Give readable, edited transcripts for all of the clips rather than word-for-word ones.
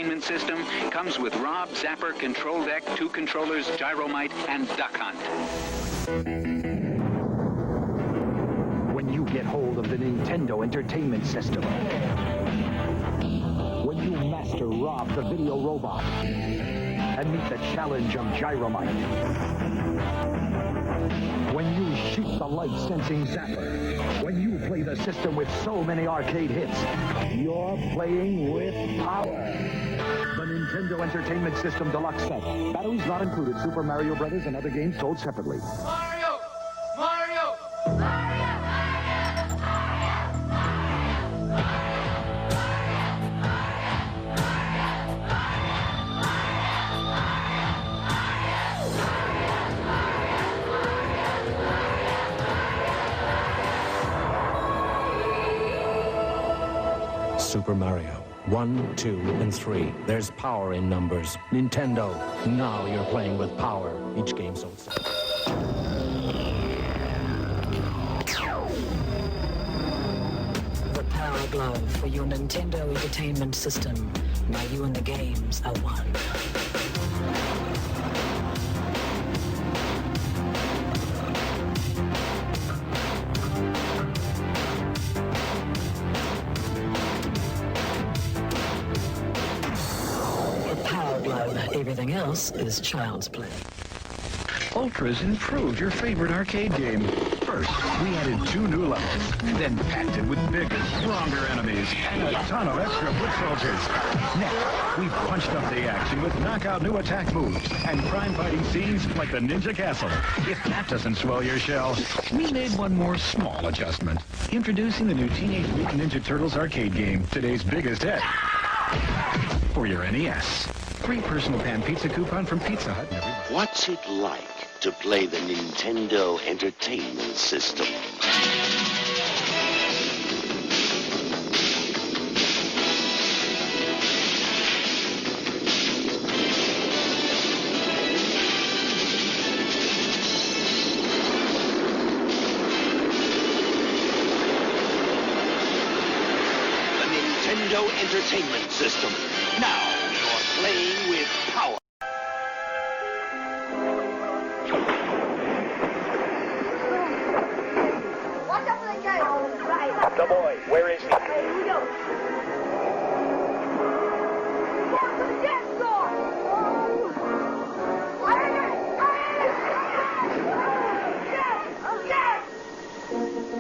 Entertainment System comes with Rob Zapper Control Deck, 2 controllers, Gyromite, and Duck Hunt. When you get hold of the Nintendo Entertainment System. When you master Rob the video robot and meet the challenge of Gyromite. When you shoot the light-sensing zapper. When you play the system with so many arcade hits, you're playing with power. The Nintendo Entertainment System Deluxe Set. Batteries not included. Super Mario Brothers and other games sold separately. Mario! Mario! Super Mario. 1, 2, and 3. There's power in numbers. Nintendo, now you're playing with power. Each game sold separately. The Power Glove for your Nintendo Entertainment System. Now you and the games are one. The Power Glove. Everything else is child's play. Ultra's improved your favorite arcade game. First, we added 2 new levels, then packed it with bigger, stronger enemies and a ton of extra foot soldiers. Next, we punched up the action with knockout new attack moves and crime-fighting scenes like the Ninja Castle. If that doesn't swell your shell, we made one more small adjustment. Introducing the new Teenage Mutant Ninja Turtles arcade game, today's biggest hit for your NES. Free personal pan pizza coupon from Pizza Hut. And everybody. What's it like to play the Nintendo Entertainment System? The Nintendo Entertainment System. Now you're playing with power. Watch out for the giant. Right. The boy, where is he? Hey, here we go. Down to the dance floor. Oh. I heard it. I heard it. Yes. Yes.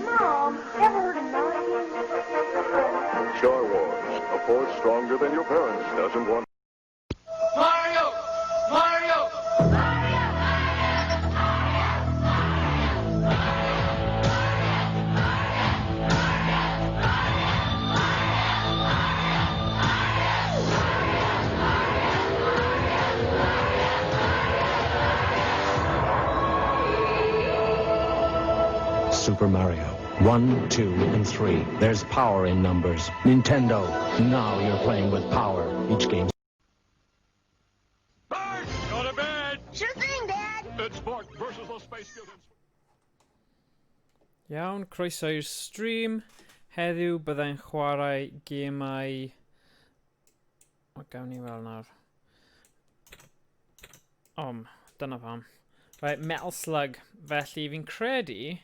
Mom, ever heard of melody? Star Wars, a force stronger than your parents doesn't want. Mario! Mario! Super Mario. 1, 2, and 3. There's power in numbers. Nintendo, now you're playing with power. Each game. Bart! Go to bed! Sure thing, Dad. It's Bart versus the Space Mutants. Iawn, croeso i'r stream. Heddiw byddai'n chwarae gemau... O, gawn ni weld nawr. Om, dyna pam. Right, Metal Slug. Felly fi'n credu,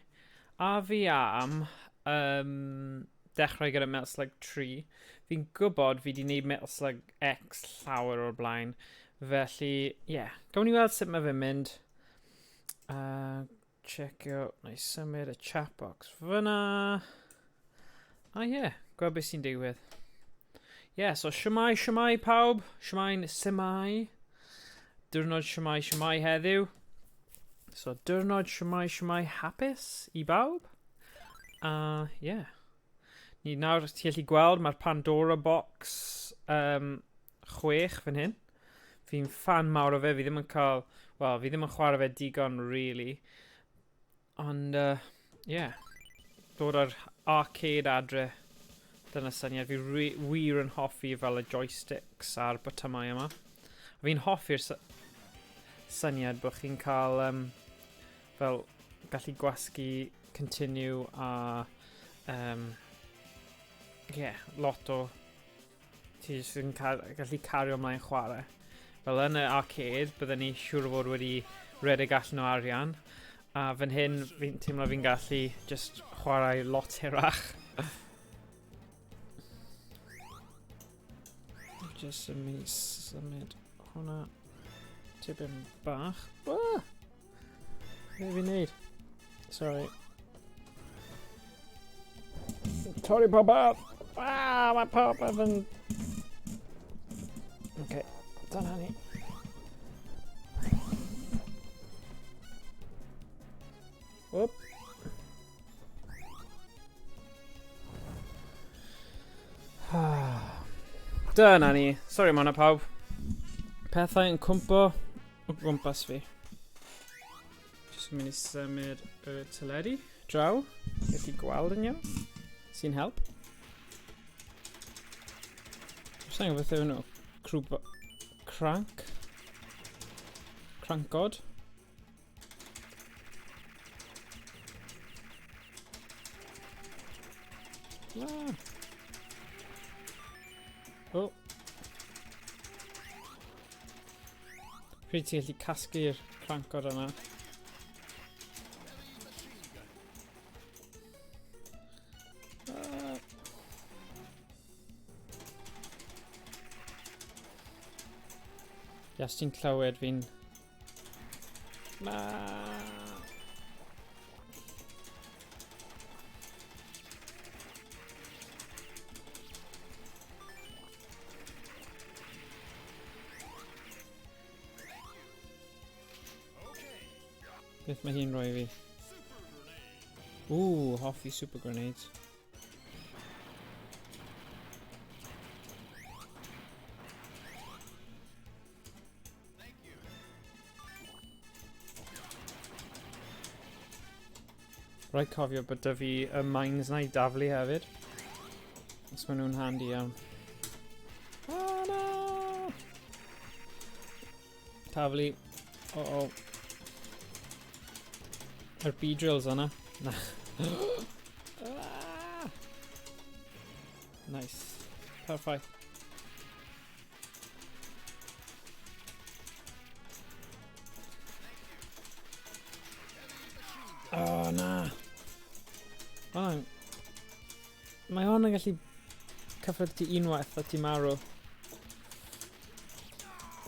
a fi am dechrau gyda Metal Slug 3. Fi'n gwybod fi wedi gwneud Metal Slug X llawer o'r blaen. Felly, ie, yeah, gawn ni weld sut mae fe'n mynd. Checio, na i symud y chat box fyna. A ie, yeah, gweld beth sy'n digwydd. Ie, yeah, so shwmae, shwmae pawb. Shwmae, simai. Diwrnod shwmae, shwmae heddiw. So, diwrnod shwmae, shwmae hapus i bawb. A, ie. Yeah. Ni nawr, ti'n gallu gweld, mae'r Pandora Box 6 fan hyn. Fi'n fan mawr o fe, fi ddim yn cael... Wel, fi ddim yn chwarae fe digon, really. Ond, ie. Yeah. Dod â'r arcade adre. Dyna syniad. Fi wir yn hoffi fel y joysticks a'r botymau yma. Fi'n hoffi'r syniad bod chi'n cael fel gallu gwasgu continue a yeah, lot o Ti jyst yn gallu cario ymlaen chwarae. Fel yn y arcade, bydden ni siŵr o fod wedi redeg allan o arian. A fan hyn, fi'n teimlo fi'n gallu just chwarae lot hirach. Just yn mynd i symud hwnna tipyn bach. Ah! Be fi'n neud? Sorry. Torri popeth! Ah, mae popeth yn... Okay, dyna ni. Whoop. Dyna ni. Sorry am hwnna pawb. Pethau yn cwmpo o gwmpas fi. Jyst yn mynd i symud y teledu draw. Gallu gweld yn iawn. Sy'n help. Sa'n gwybod beth yw nhw. Crwb... Crank? Crancod? Ah. Oh. Pryd ti'n gallu casglu'r crancod yna. Ah. Yes, ti'n clywed fi'n... Na. Beth mae hi'n rhoi fi? Ooh, hoffi super grenades. Rhaid cofio bod dy fi y mines na i daflu hefyd. Os maen nhw'n handy iawn. Oh no! Taflu. Oh oh. Yr B-drills yna. Na. Ah! Nice. Perffaith. Oh, na. Oh, mae hwn yn gallu cyffwrdd ti unwaith a ti marw.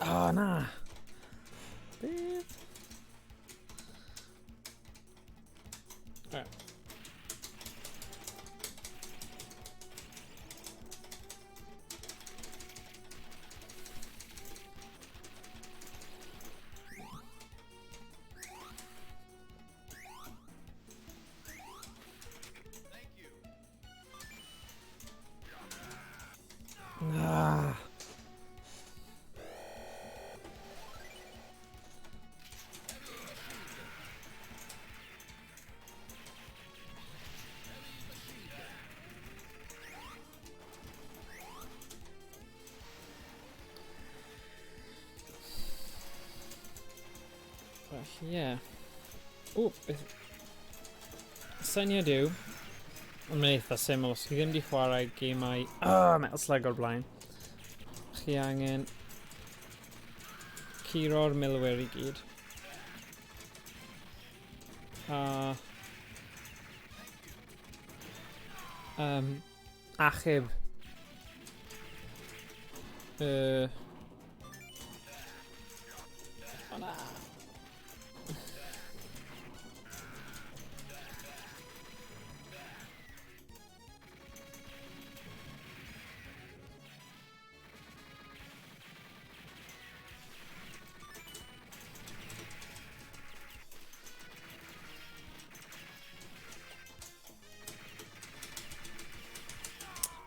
Oh, na. Beth? Right. Na. Felly, ie. Yeah. O, beth... Syniad yw, ond mae'n eitha syml, os chi ddim wedi chwarae gemau Metal Slug o'r blaen, chi angen curo'r milwyr i gyd. A achub y... O na!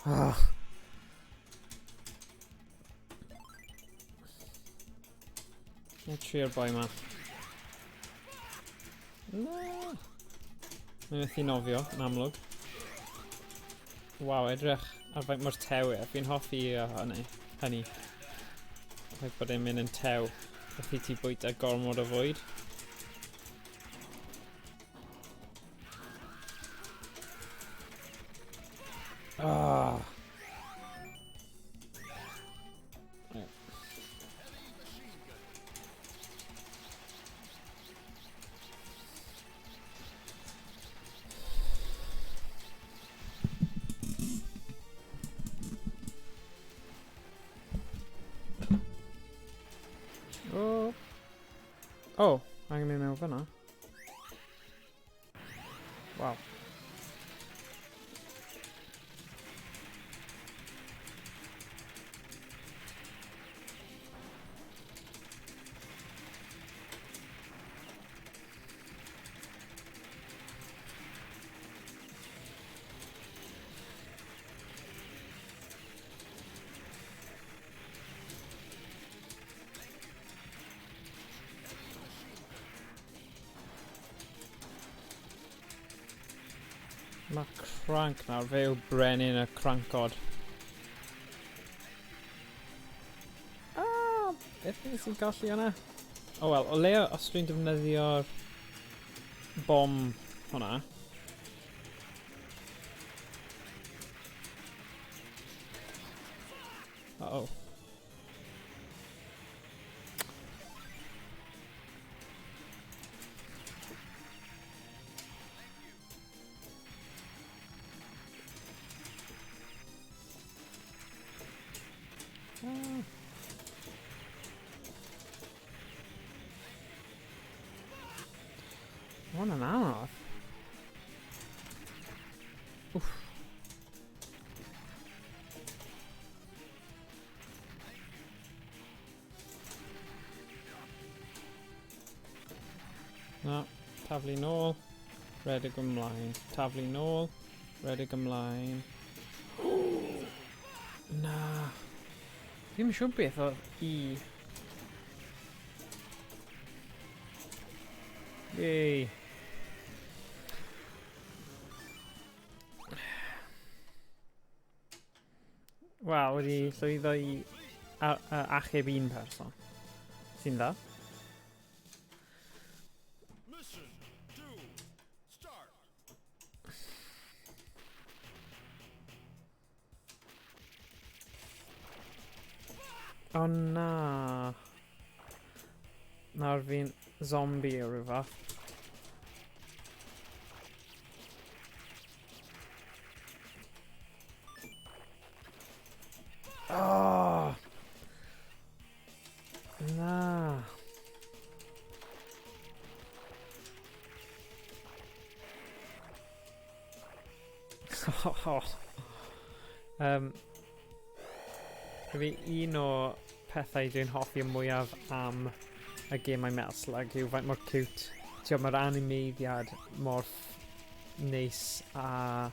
Ah. Na trio'r boi ma. Na! Mae'n methu nofio, yn amlwg. Waw, edrych ar faint mor tew e. Fi'n hoffi hynny. Hynny. Ffaith bod e'n mynd yn tew wrth i ti bwyta gormod o fwyd. Ah. Oh, angen mynd mewn fyna. Wow. Mae cranc nawr, fe yw brenin y crancod. Ah, beth nes i'n golli hwnna? O oh, wel, o leia os dwi'n defnyddio'r bom hwnna. Uh-oh. Ma' hwn yn anodd. Wff. Na, taflu nôl, redeg ymlaen, taflu nôl, redeg ymlaen. Na. Ddim yn siŵr beth oedd E. Yay. Wel, wedi llwyddo i achub un person. Sy'n dda. O oh, na. Nawr fi'n zombie o rhyw fath. Oh! Na. Fi un o pethau dwi'n hoffi mwyaf am y gemau Metal Slug yw faint mor cute. Ti'n mae'r animeiddiad mor neis a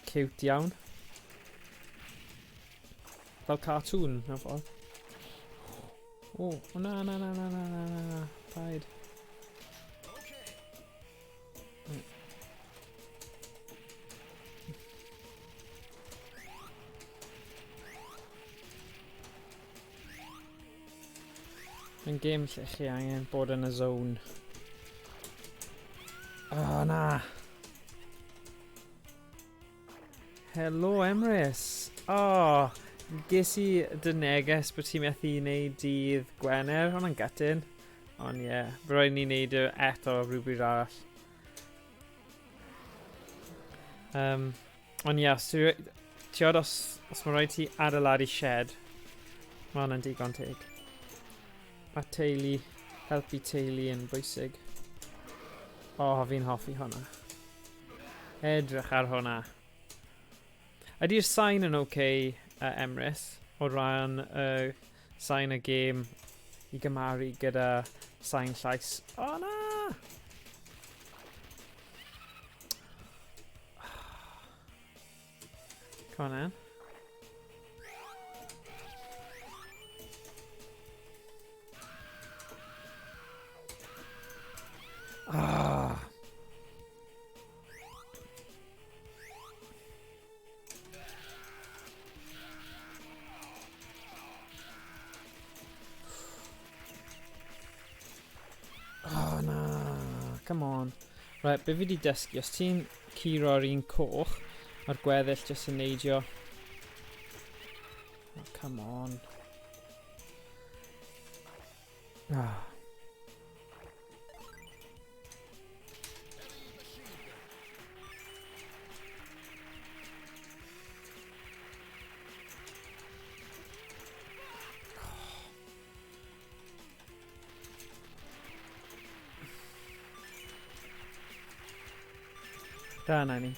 cute iawn. Fel cartoon, mewn ffordd. O, oh, na, na, na, na, na, na, na, na, paid. Mae'n gêm lle chi angen bod yn y zone. Oh, na. Helo, Emrys. Oh, ges i dy neges bod ti'n methu wneud dydd Gwener. Hwna'n gutting. Ond ie, yeah, rhaid ni wneud e eto rhywbryd arall. Ond ie, yeah, ti'n os, os mae rhaid ti adeiladu shed, mae hwnna'n digon teg. Mae teulu, helpu teulu yn bwysig. O, oh, fi'n hoffi hwnna. Edrych ar hwnna. Ydy'r sain yn oce, okay, Emrys, o ran sain y gêm i gymaru gyda sain llais? O, oh, na! Come on, then. Ah. Oh, na. Come on. Right, be fi di dysgu, os ti'n curo'r un coch, mae'r gweddill jyst yn neidio. Oh, come on. Ah. Dyna ni.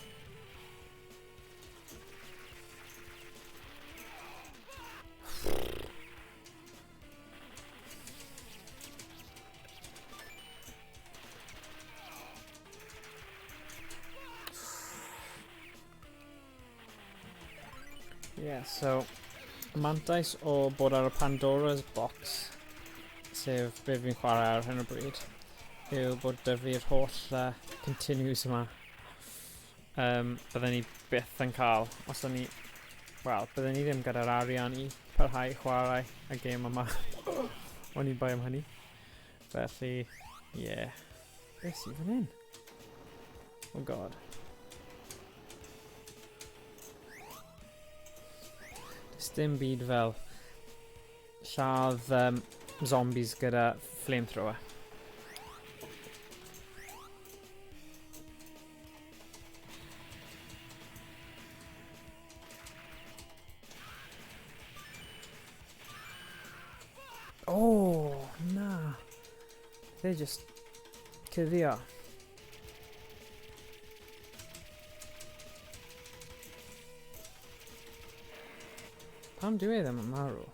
Yeah, so mantais o bod ar y Pandora's Box, sef be fi'n chwarae ar hyn o bryd, yw bod 'da fi'r holl continues yma. Bydden ni byth yn cael, os o'n ni, wel, bydden ni ddim gyda'r arian i parhau chwarae y gêm yma. O'n i'n bai am hynny. Felly, ie. Yeah. Beth sydd fan hyn? Oh god. Does dim byd fel lladd zombies gyda flamethrower. Oh, na. They just cuddio. Pam dwi e ddim yn marw?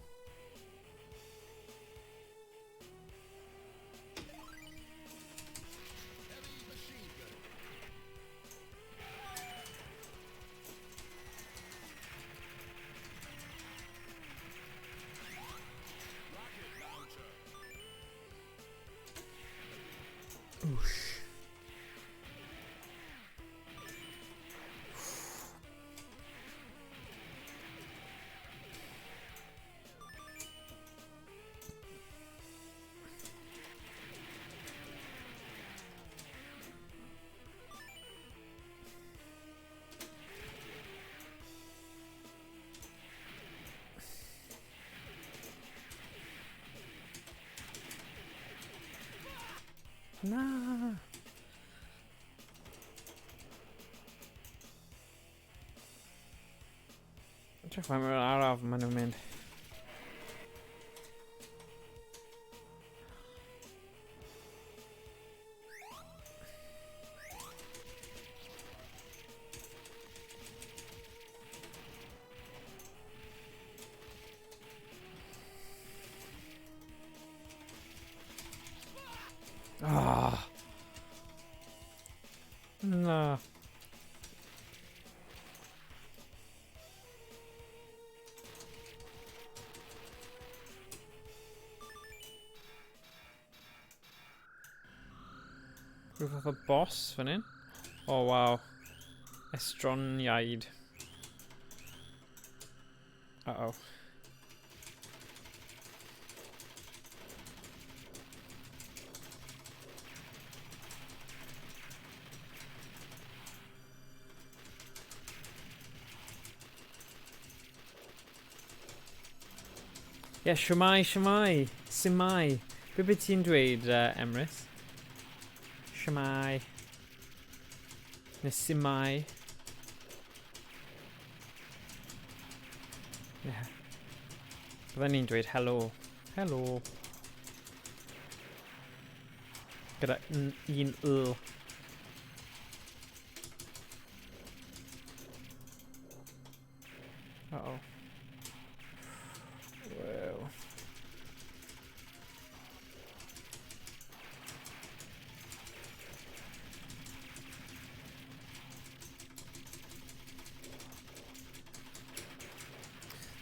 Whoosh. Na! Edrych mae'n mynd araf maen nhw'n mynd. Ah. Na. Rhyw fath o boss fan hyn. Oh wow. Estroniaid. Uh-oh. Ie, yeah, shwmai, shwmai, simai. Be byd ti'n dweud, Emrys? Shwmai. Neu simai. Yeah. Bydden ni'n dweud helo. Helo. Gyda un l. Uh-oh. Whoa.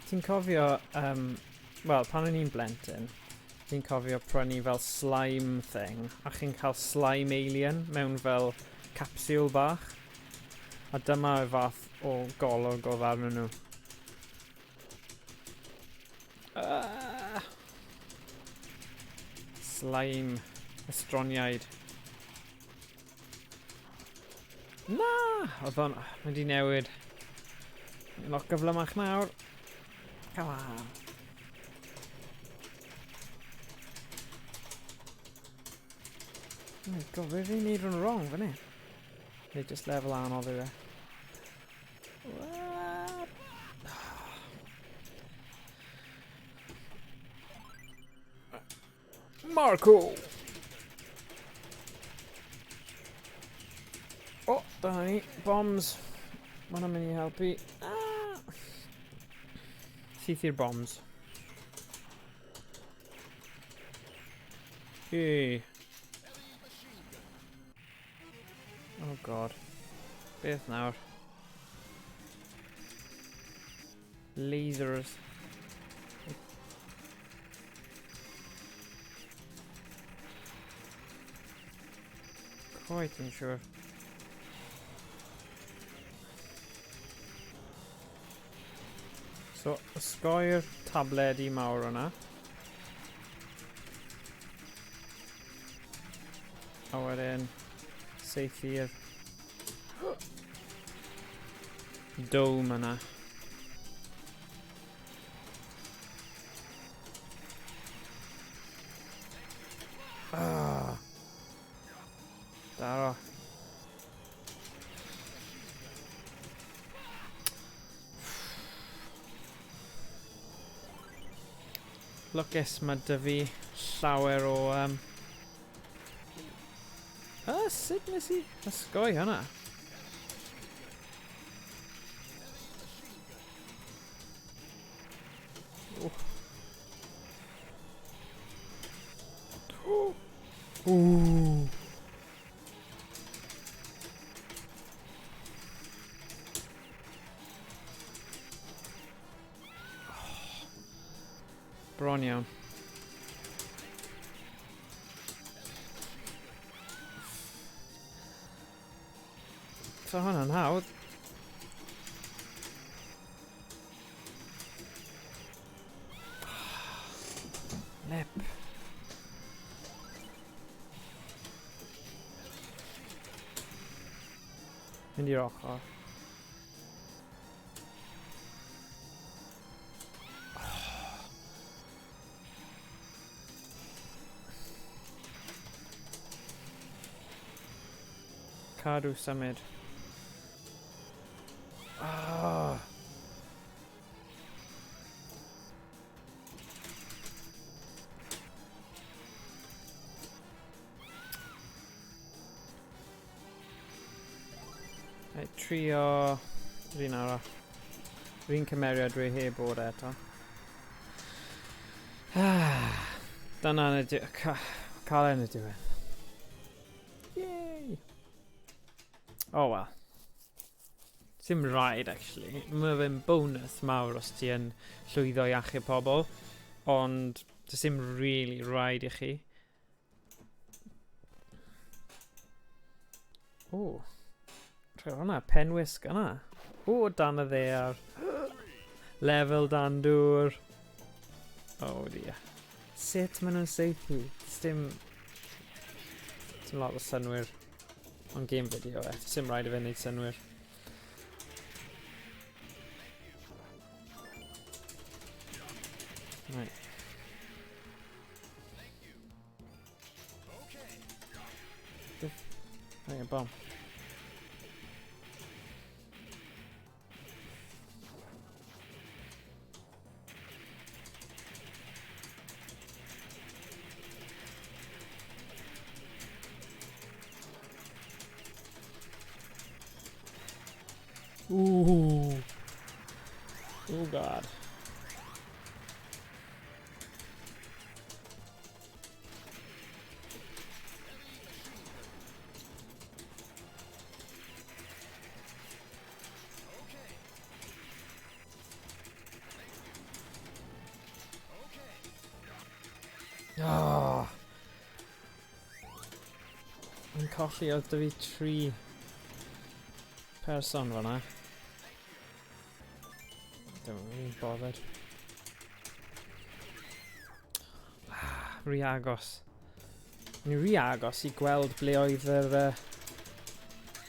Ti'n cofio, wel, pan o'n i'n blentyn, fi'n cofio prynu fel slime thing, a chi'n cael slime alien mewn fel capsule bach. A dyma y fath o golwg oedd arnyn nhw. Slime estroniaid. Na! Oedd o'n... Mae di newid. Mae'n lot gyflymach nawr. Come on. Oh my god, fe fi'n neud yn wrong fan hyn? Neu just lefel anodd yw e. What? Marco! Oh! Dyna ni, bombs. Mae hwnna'n mynd i helpu. Ah! Syth i'r bombs. Hey. Oh god. Beth nawr? Lasers. Quite yn siŵr. So, ysgoi'r tabledi mawr yna. A wedyn, saethu'r dome yna. Ah. Daro. Lwcus mae dy fi llawer o... Um... Ah, sut nes i ysgoi hwnna? Oh. Ooh. Bron iawn. So hwnna'n hawdd. Lip. Mynd i'r ochr. Cadw symud. Ah. Right, trio yr un arall. Yr un cymeriad dwi heb bod eto. Dyna yn y diwedd. Cael e yn y diwedd. Yay! Oh well. Sim rhaid, actually. Mae fe'n bonus mawr os ti yn llwyddo i achub pobl, ond does dim really rhaid i chi. O, troi hwnna, penwisg yna. O, dan y ddear. Lefel dan dŵr. Oh dear. Sut maen nhw'n saethu? Dim... Dim lot o synwyr. Ond game video e. Sim rhaid i fe wneud synwyr. Right. Right, a bomb. Ooh. Oh god. Oh. Yn colli oedd dy fi tri person fanna. Don't really bothered. Ah, rhy agos. Ni rhy agos i gweld ble oedd yr...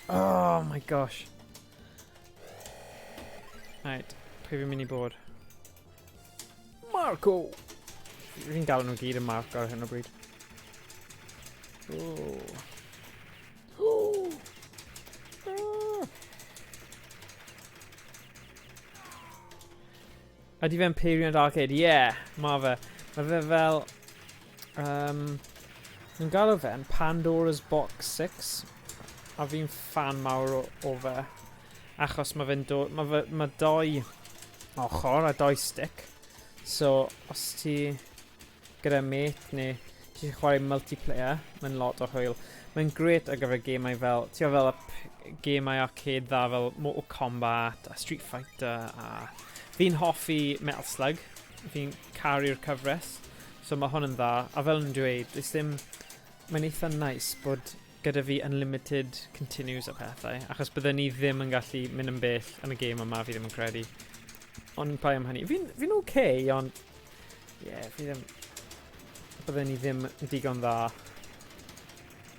Oh my gosh. Right, pwy fi'n mynd i bod? Marco! Fi'n galw nhw gyd yn Marco ar hyn o bryd. Oh. Oh. Ah. Ydy fe'n peiriant arcade? Yeah, ma fe. Mae fe fel... Nhw'n galw fe'n Pandora's Box 6. A fi'n fan mawr o, o fe. Achos mae fe'n dod... Mae, fe, mae doi ochr a doi stick. So, os ti gyda mate neu ti eisiau chwarae multiplayer, mae'n lot o hwyl. Mae'n gret ar gyfer gemau fel, ti'n fel y gemau arcade dda fel Mortal Kombat a Street Fighter a... Fi'n hoffi Metal Slug, fi'n caru'r cyfres, so mae hwn yn dda. A fel yn dweud, does ddim... Mae'n eitha nice bod gyda fi unlimited continues a pethau, achos bydden ni ddim yn gallu mynd yn bell yn y gêm yma, fi ddim yn credu. Ond pa am hynny. Fi'n fi okay, ond... Ie, yeah, fi ddim... Bydden ni ddim yn digon dda.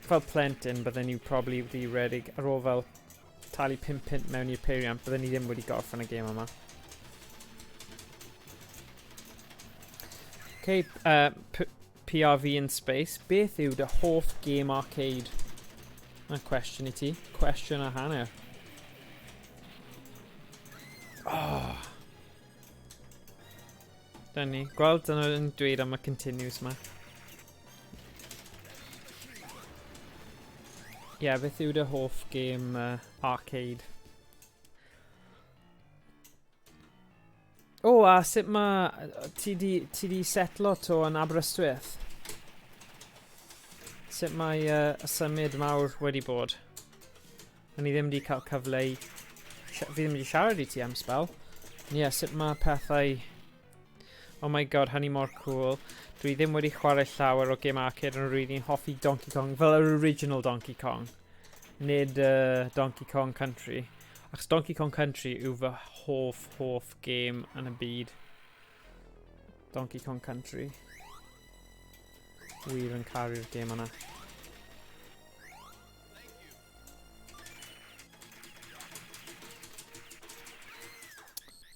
Fel plentyn, bydden ni probably wedi redig ar ôl fel talu 5 punt mewn i'r peiriant, bydden ni ddim wedi gorffen y gêm yma. Okay, PRV in Space, beth yw dy hoff game arcade? Na cwestiwn i ti. Cwestiwn a hanner. Oh. Dyna ni. Gweld dyna yn dweud am y continues ma. Ie, yeah, beth yw dy hoff game arcade? O, a sut mae... Ti di, ti di setlo to yn Aberystwyth? Sut mae y symud mawr wedi bod? O'n i ddim wedi cael cyfle i... Fi ddim wedi siarad i ti am spel. Ie, yeah, sut mae pethau... Oh my god, hynny mor cool. Dwi ddim wedi chwarae llawer o game arcade ond rwy'n hoffi Donkey Kong, fel yr original Donkey Kong. Nid Donkey Kong Country. Achos Donkey Kong Country yw fy hoff, hoff game yn y byd. Donkey Kong Country. Wir yn caru'r game yna.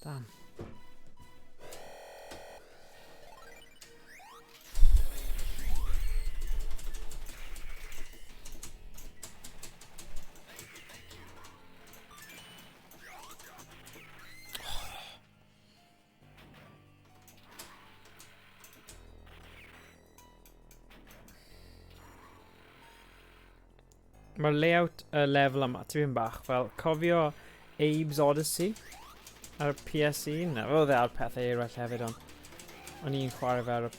Damn. Mae'r layout y lefel yma, tipyn bach fel, cofio Abe's Odyssey ar y PS1? Na, oedd e ar pethau eraill hefyd, ond o'n i'n chwarae fe ar y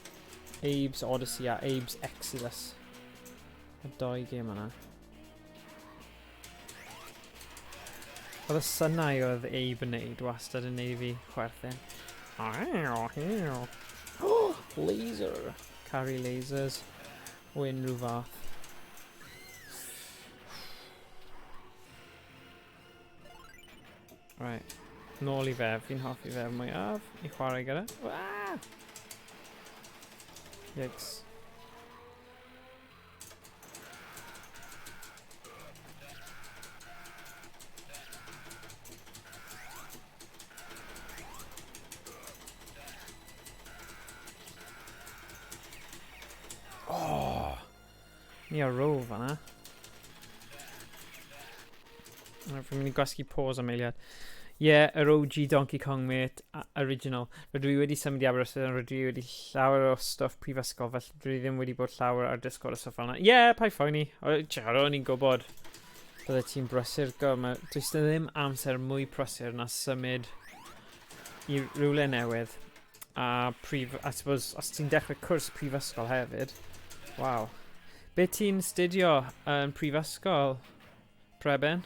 Abe's Odyssey a Abe's Exodus. Y doi gêm yna. Oedd y synau oedd Abe yn neud wastad yn neud fi chwerthin. Oh, laser! Carry lasers o unrhyw fath. Right. Nôl i fe, fi'n hoffi fe mwyaf i chwarae gyda. Ah! Yikes. Oh! Ni ar row fanna. Fi'n mynd i gwasgu pause am eiliad. Ie, yeah, yr OG Donkey Kong, mate, original. Rydw i wedi symud i Aberystwyth, ond rydw i wedi llawer o stwff prifysgol, felly dwi ddim wedi bod llawer ar Discord a stwff fel yna. Ie, yeah, paid phoeni. O'n i'n gwybod bydde ti'n brysur. Go, mae, does ddim amser mwy prysur na symud i rywle newydd. A prif, I suppose, os ti'n dechrau cwrs prifysgol hefyd, waw. Be ti'n studio yn prifysgol, Preben?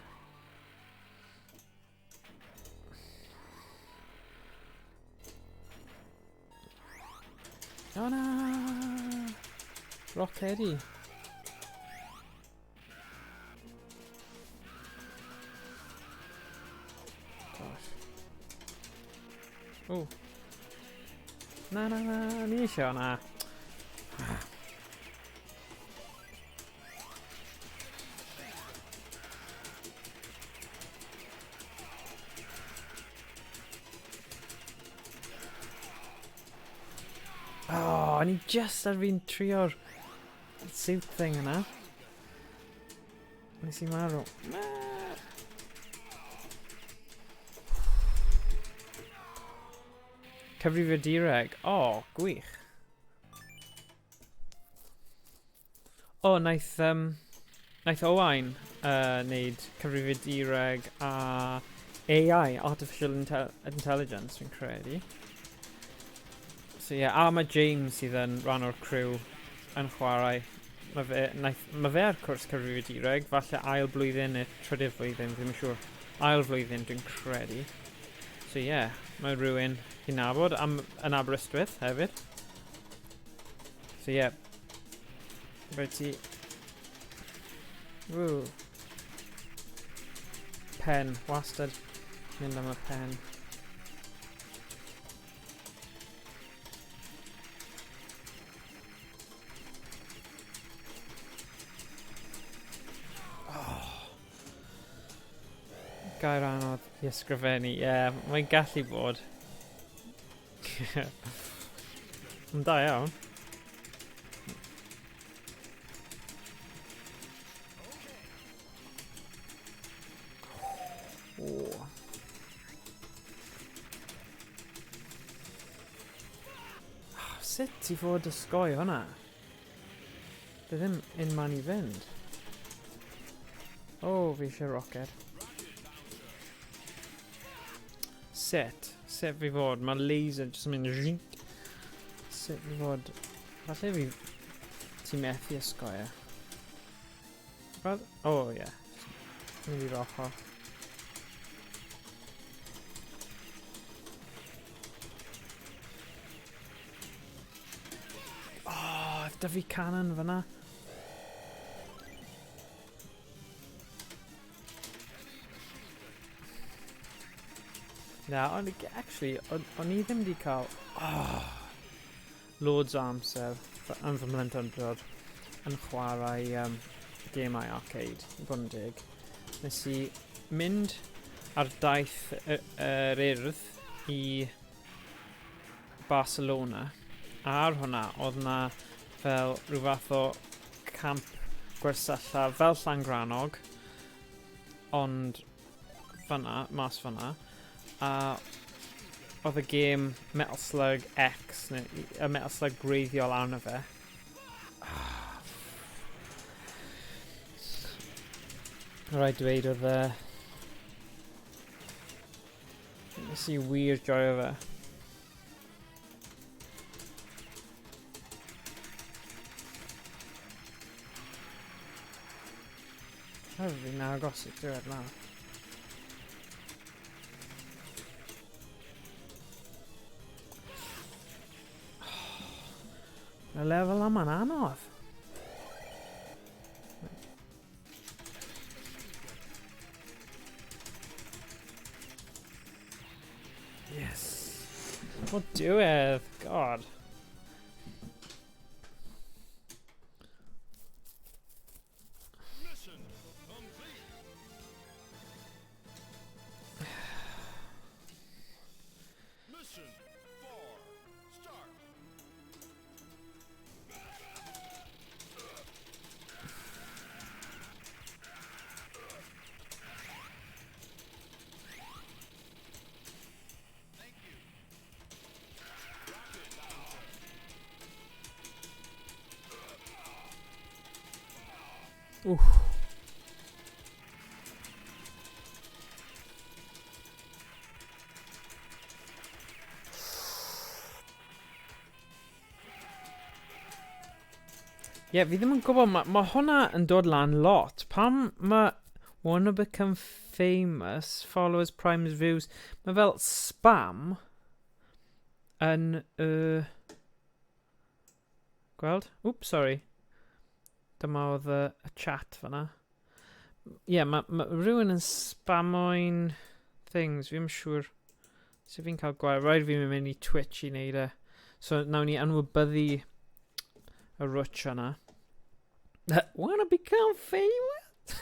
O na! Rocedi. Gosh. O. Na, na, na, ni eisiau na. Oh, o'n i just ar fi'n trio'r suit thing yna. Nes i marw. Cyfrifiadureg. O, oh, gwych. O, oh, naeth... Naeth Owain wneud cyfrifiadureg a AI, Artificial Intelligence, fi'n credu. So ie, yeah, a mae James sydd yn rhan o'r crew yn chwarae. Mae fe, naeth, mae fe ar cwrs cyfrifiadureg, falle ail blwyddyn neu trydydd flwyddyn, ddim yn siŵr. Ail flwyddyn, dwi'n credu. So ie, yeah, mae rhywun hi'n nabod am, yn Aberystwyth hefyd. So ie. Yeah. Rhaid ti... Ww. Pen, wastad mynd am y pen. Oh. Gair anodd i ysgrifennu, ie, yeah, mae'n gallu bod. Yn da iawn. Oh. Sut ti fod ysgoi hwnna? Dwi ddim un man i fynd. O, oh, fi eisiau roced. Sut? Sut fi fod? Mae laser jyst yn mynd zhink. Sut fi fod? Falle fi... Ti methu ysgoi e. Fel? O, oh, ie. Yeah. Mynd i'r ochr. Oh, da fi cannon fyna. Na, ond actually, o'n i ddim wedi cael oh, loads o amser yn fy mhlentyndod yn chwarae gemau arcade, i fod yn deg. Nes i mynd ar daith yr Urdd i Barcelona, a ar hwnna oedd na fel rhyw fath o camp gwersylla fel Llangrannog, ond fanna, mas fanna, a oedd y gêm Metal Slug X, neu y Metal Slug gwreiddiol arno fe. Rhaid dweud oedd e... Nes i wir joio fe. Fi'n agos i diwedd na. Y lefel yma'n anodd. Yes. O diwedd, god. Wff. Ie, yeah, fi ddim yn gwybod, mae ma hwnna yn dod lan lot. Pam mae wanna become famous, followers, primes, views, mae fel spam yn y... Gweld? Oops, sorry. Dyma oedd y, y chat fanna. Ie, yeah, mae ma rhywun yn spamo'n things, fi'n siŵr. So fi'n cael gwael, rhaid fi'n mynd i Twitch i wneud e. So nawn ni anwybyddu y rwtch yna. Wanna become famous?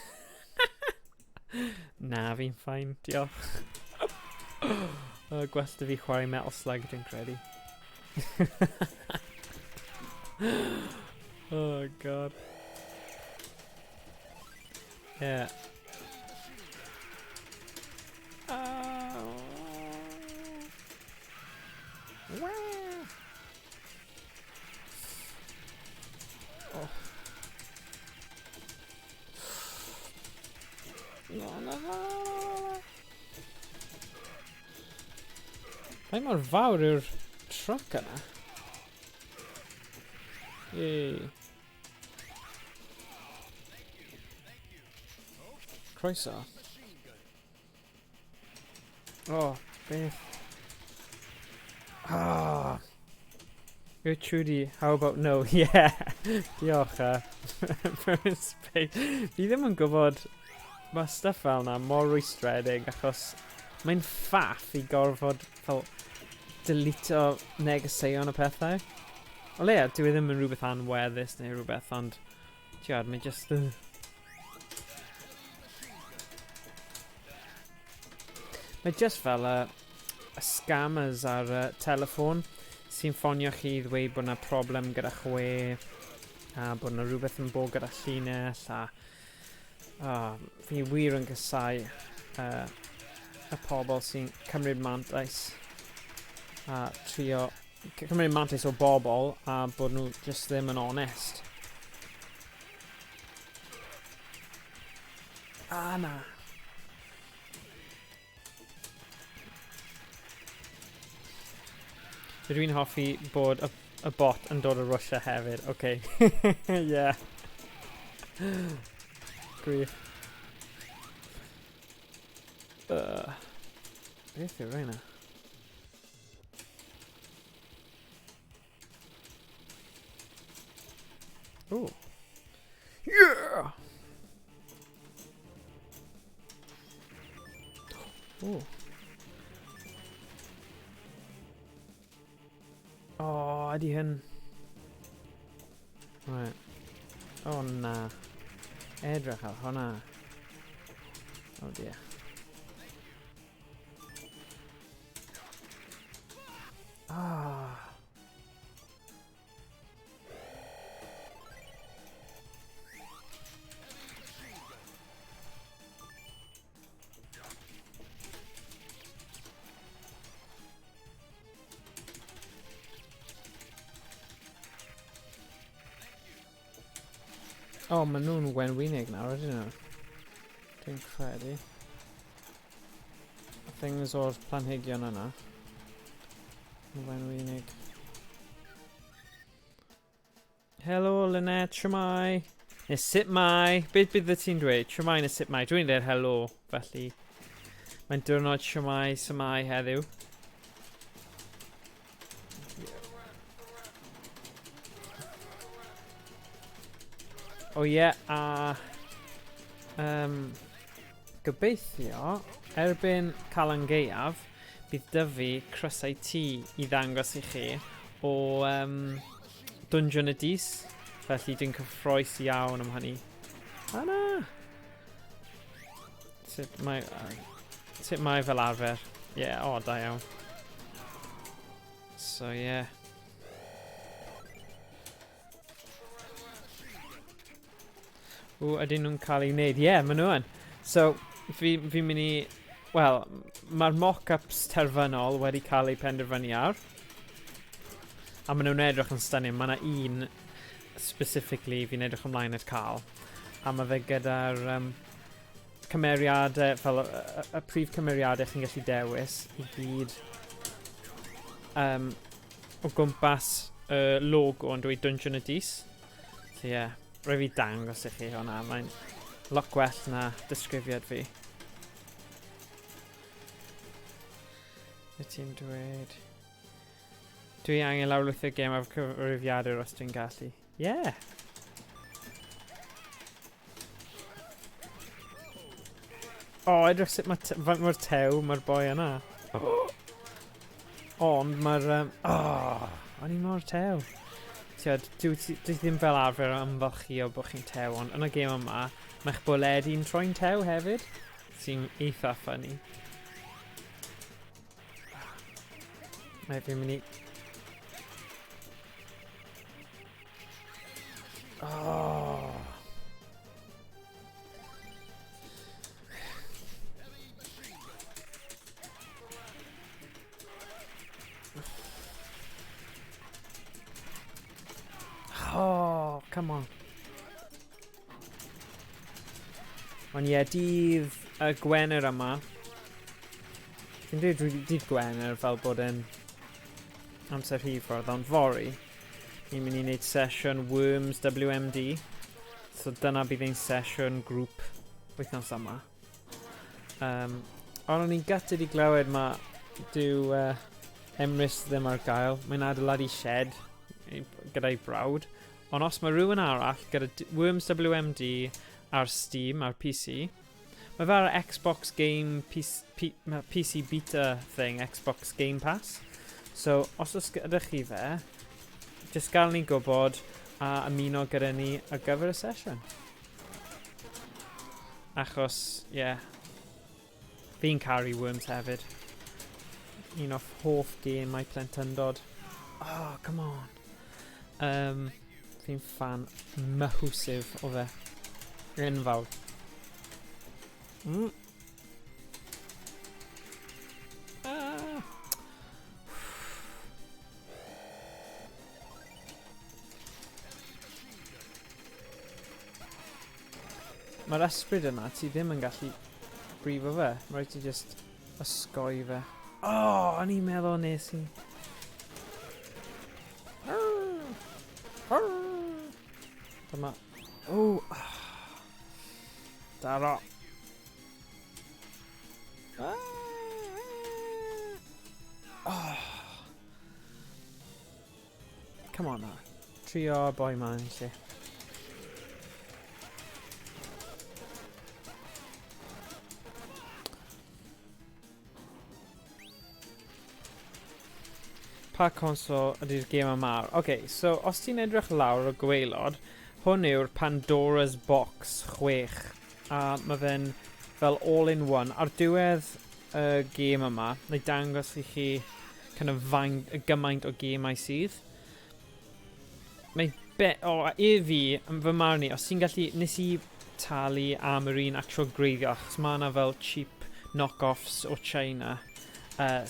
Na, fi'n ffain, diolch. Oh, gwell da fi chwarae Metal Slug, dwi'n credu. Oh, God. Yeah. Oh. Oh. Faint mor fawr yw'r truck yna? Yay. Croeso. Oh, beth. Ah. You're Trudy, how about no? Yeah. Diolch, Space. Fi ddim yn gwybod, mae stuff fel na mor rwystredig achos mae'n ffaff i gorfod fel deleto negeseuon y pethau. O leia, dyw e ddim yn rhywbeth anweddus neu rhywbeth, ond tiad, mae just... Mae just fel y, y scammers ar y telefon sy'n ffonio chi i ddweud bod yna problem gyda chwe a bod yna rhywbeth yn bod gyda llinell a fi wir yn gysau y pobl sy'n cymryd mantais a trio cymryd mantais o bobl a bod nhw just ddim yn onest. Ah, na. Rydw i'n hoffi bod y, y bot yn dod o Russia hefyd. Oce. Okay. yeah. Gwych. Beth yw rheina? Ooh. Yeah! Ooh. Oh, ydy hyn... Right. Oh, na. Edrych ar hwnna. Oh dear. Ah. O, oh, maen nhw'n wenwynig nawr, ydyn nhw? Dwi'n credu. Y things o'r planhigion yna. Yn wenwynig. Helo, Lynette, shwmae? Neu sut mae? Beth bydd ti'n dweud? Shwmae neu sut mae? Dwi'n dweud helo, felly. Mae'n diwrnod shwmae, symai heddiw. O oh, ie, yeah, a gobeithio, erbyn Calan Gaeaf, bydd dyfu crysau T i ddangos i chi o Dungeon y Dis. Felly dwi'n cyffroes iawn am hynny. A na! Sut mae fel arfer. Ie, yeah, o, da iawn. So, ie. Yeah. O, ydyn nhw'n cael ei wneud? Ie, yeah, maen nhw yn. So, fi'n fi mynd i... Wel, mae'r mock-ups terfynol wedi cael eu penderfynu ar. A maen nhw'n edrych yn stunning. Mae yna un specifically fi'n edrych ymlaen at cael. A mae fe gyda'r cymeriadau, fel y prif cymeriadau chi'n gallu dewis i gyd o gwmpas y logo yn dweud Dungeon y Dis. So ie, yeah, rhaid fi dangos i chi hwnna, mae'n lot gwell na disgrifiad fi. Be ti'n dweud? Dwi angen lawrlwytho gêm ar cyfrifiadur os dwi'n gallu. Yeah! O, oh, edrych sut mae faint mor tew mae'r boi yna. Ond mae'r... Oh, o'n i mor tew. Tiod, dwi ddim fel arfer ymfalchio bod chi'n tew, ond yn y gêm yma, mae'ch bwledi'n troi'n tew hefyd, sy'n eitha funny. Mae fi'n mynd i... Oh. Oh, come on. Ond ie, dydd y Gwener yma, Fi'n dweud dydd Gwener fel bod e'n amser hir ffordd, ond fory, ni'n mynd i wneud sesiwn Worms WMD. So dyna bydd ein sesiwn grŵp wythnos yma. Um, ond o'n i'n gutted i glywed mae dyw uh, Emrys ddim ar gael. Mae'n adeiladu shed gyda'i brawd. Ond os mae rhywun arall gyda Worms WMD ar Steam, ar PC, mae fe ar Xbox Game PC, P, PC Beta thing, Xbox Game Pass. So, os oes gyda chi fe, jyst gael ni gwybod a ymuno gyda ni ar gyfer y sesiwn. Achos, ie, yeah, fi'n caru Worms hefyd. Un o'r hoff gemau plentyndod. Oh, come on. Um, fi'n fan massive o fe. Enfawr. Ah. Mae'r ysbryd yma, ti ddim yn gallu brifo fe. Mae rhaid ti just osgoi fe. Oh, o'n i'n meddwl nes i. Dyma. Oh. Daro. Oh. Come on now. Trio boi man lle. Pa consol ydy'r gêm yma ar? Ok, so os ti'n edrych lawr o gwaelod, hwn yw'r Pandora's Box 6. A mae fe'n fel all-in-one. Ar diwedd y gêm yma, na i dangos i chi kind of faint, y gymaint o gemau sydd. Mae be, o, i fi, yn fy marn i, os ti'n gallu, nes i talu am yr un actual gwreiddiol, achos mae yna fel cheap knock-offs o China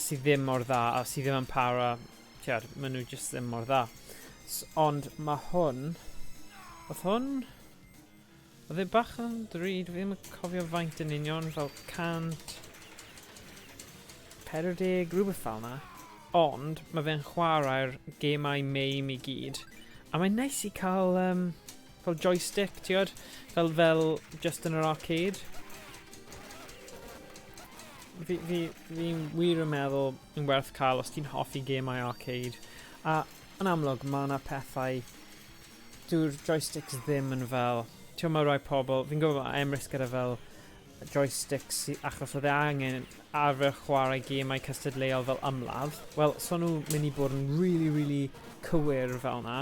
sydd ddim mor dda, a sydd ddim yn para, tiad, maen nhw just ddim mor dda. Ond mae hwn, oedd hwn, oedd e bach yn ddrud, fi ddim yn cofio faint yn union, fel 140, rhywbeth fel na. Ond mae fe'n chwarae'r gemau MAME i gyd. A mae'n neis i cael fel joystick, ti'n gwybod? Fel just yn yr arcade. Fi'n wir yn meddwl yn werth cael os ti'n hoffi gemau arcade. A yn amlwg, mae yna pethau... Dyw'r joysticks ddim yn fel... Ti'n gwybod, mae rai pobl... Fi'n gwybod mae Emrys gyda fel joysticks achos oedd e angen arfer chwarae gemau cystadleuol fel ymladd. Wel, so nhw'n mynd i bod yn really, really cywir fel na,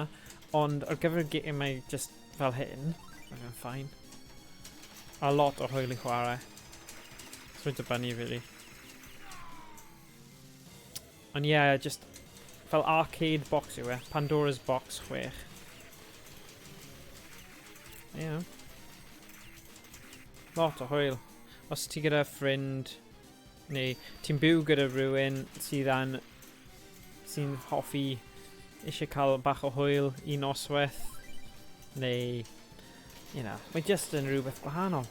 ond ar gyfer gemau just fel hyn, mae fe'n fine. A lot o hwyl i chwarae. So mae'n dibynnu, really. Ond ie, yeah, just fel arcade box yw e. Pandora's Box 6. Yeah. Lot o hwyl. Os ti gyda ffrind, neu ti'n byw gyda rhywun sydd an, sy'n hoffi eisiau cael bach o hwyl i noswaith, neu, you know, mae just yn rhywbeth gwahanol.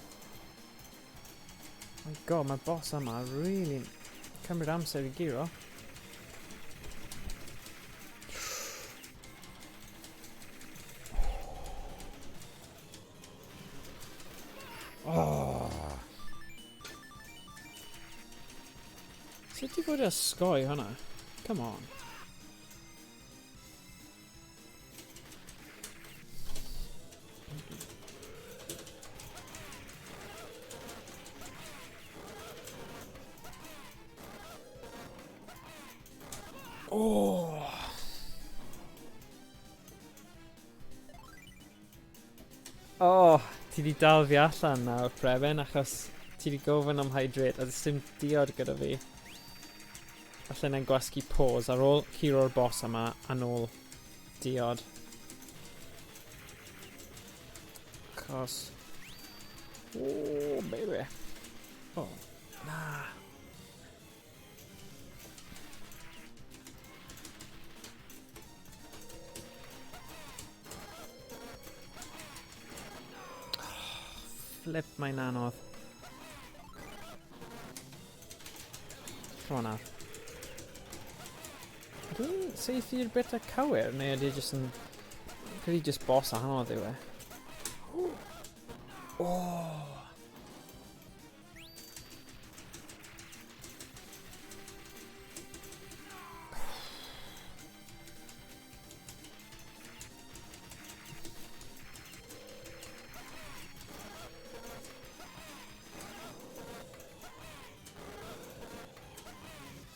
My god, mae'r boss yma really cymryd amser i guro. Oh. Sut ti fod i osgoi hwnna? Come on. Oh. Oh, ti di dal fi allan nawr, Brevin, achos ti di gofyn am hydrate a does dim diod gyda fi. Falle na'n gwasgu pause ar ôl curo'r boss yma a nôl diod. Achos... Oh, baby. Oh, na. Flip, mae'n anodd. Come on nawr. Ydw i'n saethu'r bit y cywir, neu ydy e jyst yn... Credu jyst boss anodd yw e. Oh!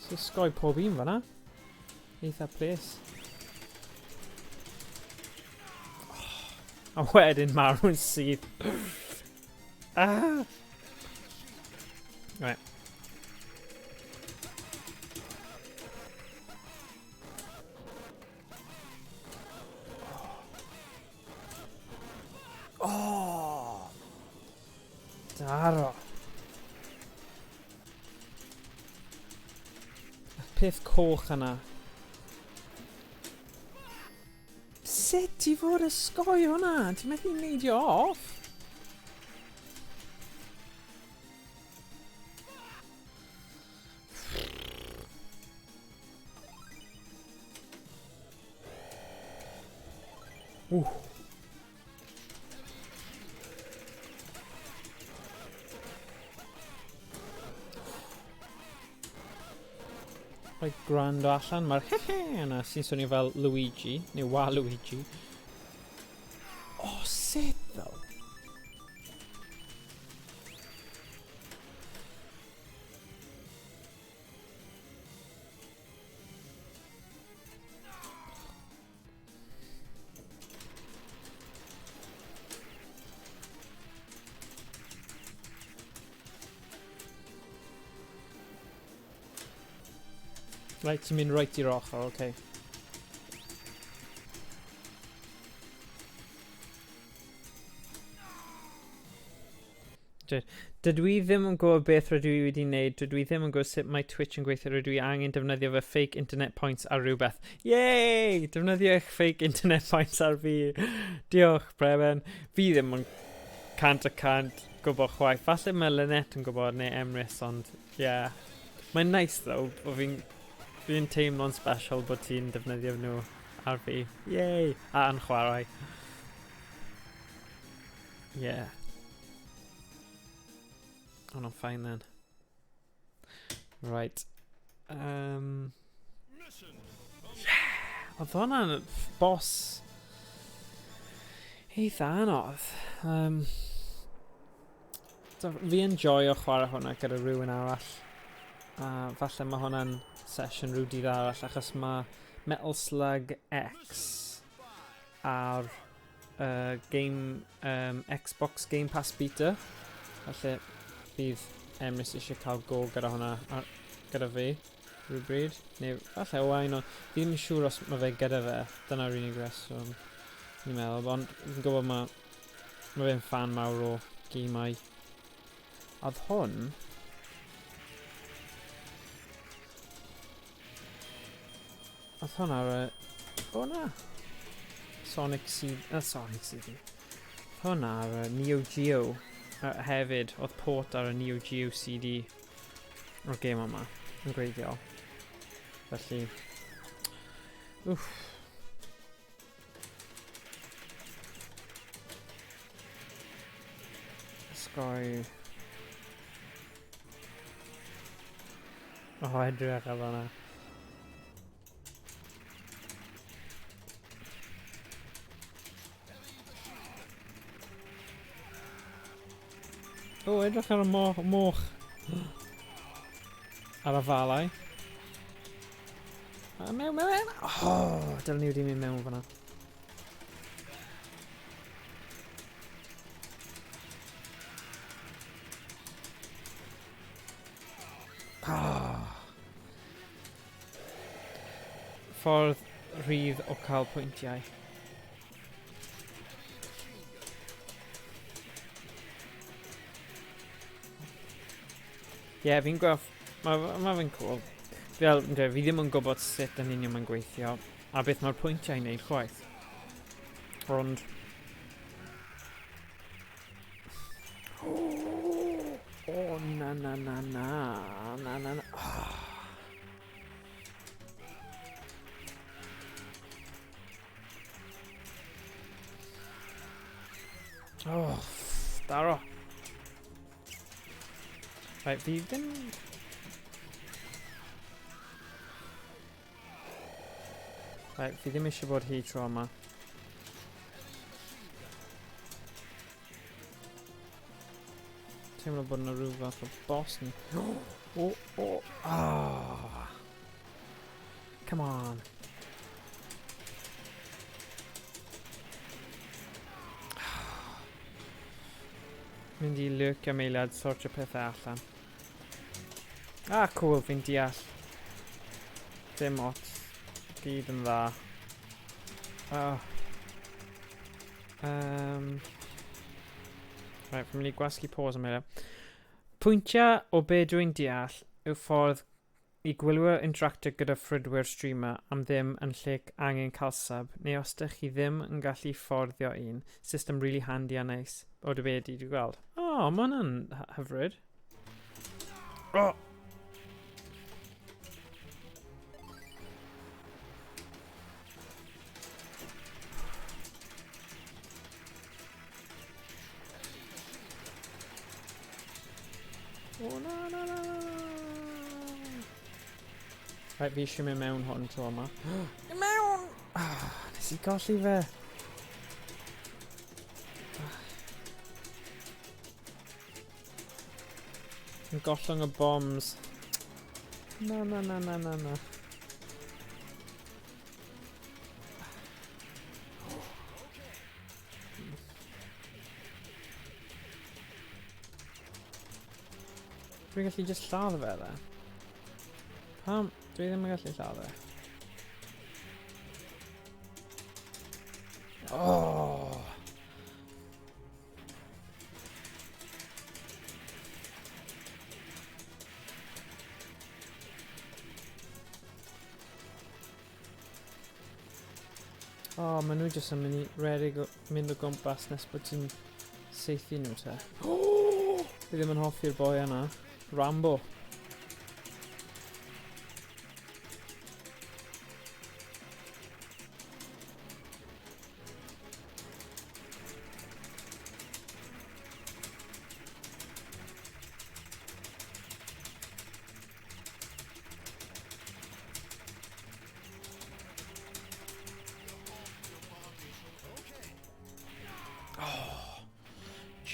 So sgoi pob un fanna. Eitha ples. Oh, a wedyn marw'n syth. Ah! Right. Oh! Daro. Y peth coch yna. Sut ti fod ysgoi hwnna? Ti'n methu neidio off? Ww. Rhoi gwrando allan, mae'r hehe yna sy'n swnio fel Luigi, neu Waluigi. Oh, sut though? Right, ti'n mynd right i'r ochr, oce. Okay. Dydw i ddim yn gwybod beth rydw i wedi wneud, dydw i ddim yn gwybod sut mae Twitch yn gweithio, rydw i angen defnyddio fy fake internet points ar rhywbeth. Yay! Defnyddio eich fake internet points ar fi. Diolch, Breben. Fi ddim yn 100% gwybod chwaith. Falle mae Lynette yn gwybod, neu Emrys, ond yeah. Mae'n nice though, bod fi'n fi teimlo'n special bod ti'n defnyddio nhw ar fi. Yay! A yn chwarae. Yeah. Hwnna'n fine then. Right. Yeah! Oedd hwnna'n boss eitha anodd. So, fi yn joio chwarae hwnna gyda rhywun arall. A falle mae hwnna'n sesiwn rhyw dydd arall, achos mae Metal Slug X ar game, Xbox Game Pass Beta. Felly bydd Emrys eisiau cael go gyda hwnna ar, gyda fi rhywbryd. Neu falle Owain, ond fi ddim yn siŵr os mae fe gyda fe. Dyna'r unig reswm ni'n meddwl. Ond fi'n gwybod mae fe'n fan mawr o gemau. A oedd hwn... Oedd hwn ar y... O na! Sonic CD... Sonic CD. Oedd hwn ar y Neo Geo hefyd. Oedd port ar y Neo Geo CD o'r gêm yma yn gwreiddiol. Felly... Wff. Ysgoi... O, edrych ar hwnna. O, edrych ar y moch. Ar y falau. A mewn, mewn, mewn. O, dylen ni wedi mynd mewn fyna. Ffordd rhydd o cael pwyntiau. Ie, yeah, fi'n gweld... Mae ma fe'n cool. Fel, fi ddim yn gwybod sut yn union mae'n gweithio, a beth mae'r pwyntiau'n neud chwaith. Ond... O, na, na, na, na, na, na, na. Oh. Oh, daro. Right, fi ddim... Right, fi ddim eisiau bod hi tro yma. Teimlo bod yna rhyw fath o boss ni. Oh, oh, ah. Come on. Mynd i lurcio meiliad, sortio pethau allan. Ah, cool, fi'n deall. Dim ots. Gyd yn dda. Oh. Right, fi'n mynd i gwasgu pause am eiliad. Pwyntiau o be dwi'n deall yw ffordd i gwylwyr interactio gyda ffrydwyr streamer am ddim yn lle angen cael sub, neu os ydych chi ddim yn gallu fforddio un, system really handy a nice. O dy be di, dwi'n gweld. O, oh, mae hwnna'n hyfryd. Oh! O, na, na, na, na. Right, fi eisiau mynd mewn hwn tro yma. I mewn! Ah, nes i golli fe. Yn gollwng y bombs. Na, na, na, na, na, na. Dwi'n gallu just lladd fe dde. Pam? Dwi ddim yn gallu lladd fe. Oh! Oh, maen nhw jyst yn mynd i redeg o, mynd o gwmpas nes bod ti'n seithi nhw te. Oh! Fi ddim yn hoffi'r boi yna. Rambo.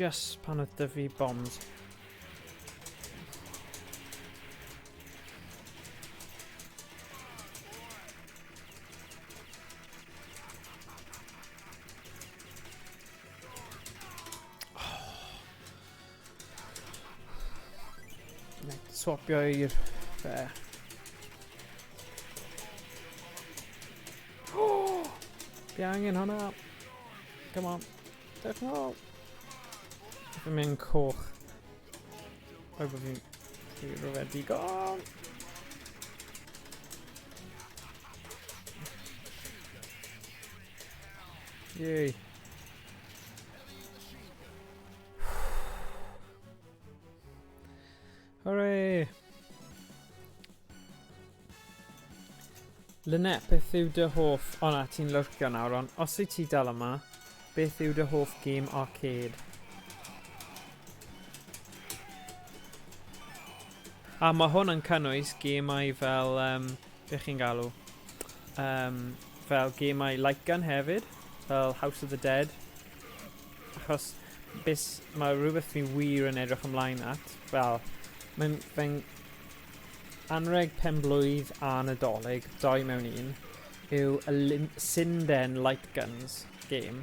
Just pan oedd dy fi bombs. Swapio i'r fe. Oh! Fi angen hwnna. Come on. Dewch nôl. Fi'n mynd coch. Rhaid bod fi'n rhywbeth digon. Yay. Hooray! Lynette, beth yw dy hoff... O na, ti'n lurcio nawr, ond os wyt ti dal yma, beth yw dy hoff game arcade? A mae hwn yn cynnwys gemau fel... Beth chi'n galw? Fel gemau light gun hefyd, fel House of the Dead. Achos bys, mae rhywbeth fi wir yn edrych ymlaen at, fel, mae'n fe'n anreg penblwydd a Nadolig, doi mewn un, yw y Sinden Light Guns game,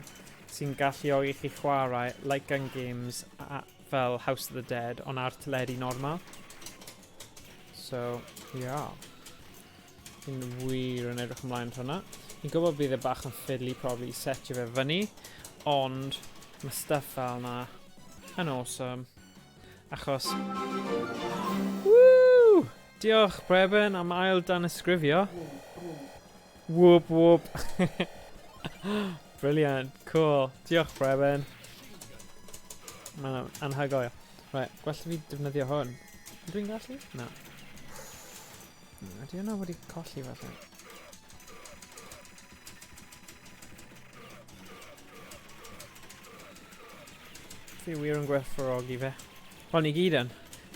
sy'n galluogi chi chwarae light gun games a, fel House of the Dead, ond ar teledu normal. So, yeah. Fi'n wir yn edrych ymlaen at hwnna. Fi'n gwybod bydd e bach yn fiddly probably i setio fe fyny, ond mae stuff fel na yn awesome. Achos... Woo! Diolch Breben am ail danysgrifio. Whoop whoop. Brilliant, cool. Diolch Breben. Mae'n anhygoel. Right, gwell fi defnyddio hwn. Ydw i'n gallu? Na. Ydy hwnna wedi colli falle? Fi wir yn gwerthfawrogi fe. Wel, ni gyd yn.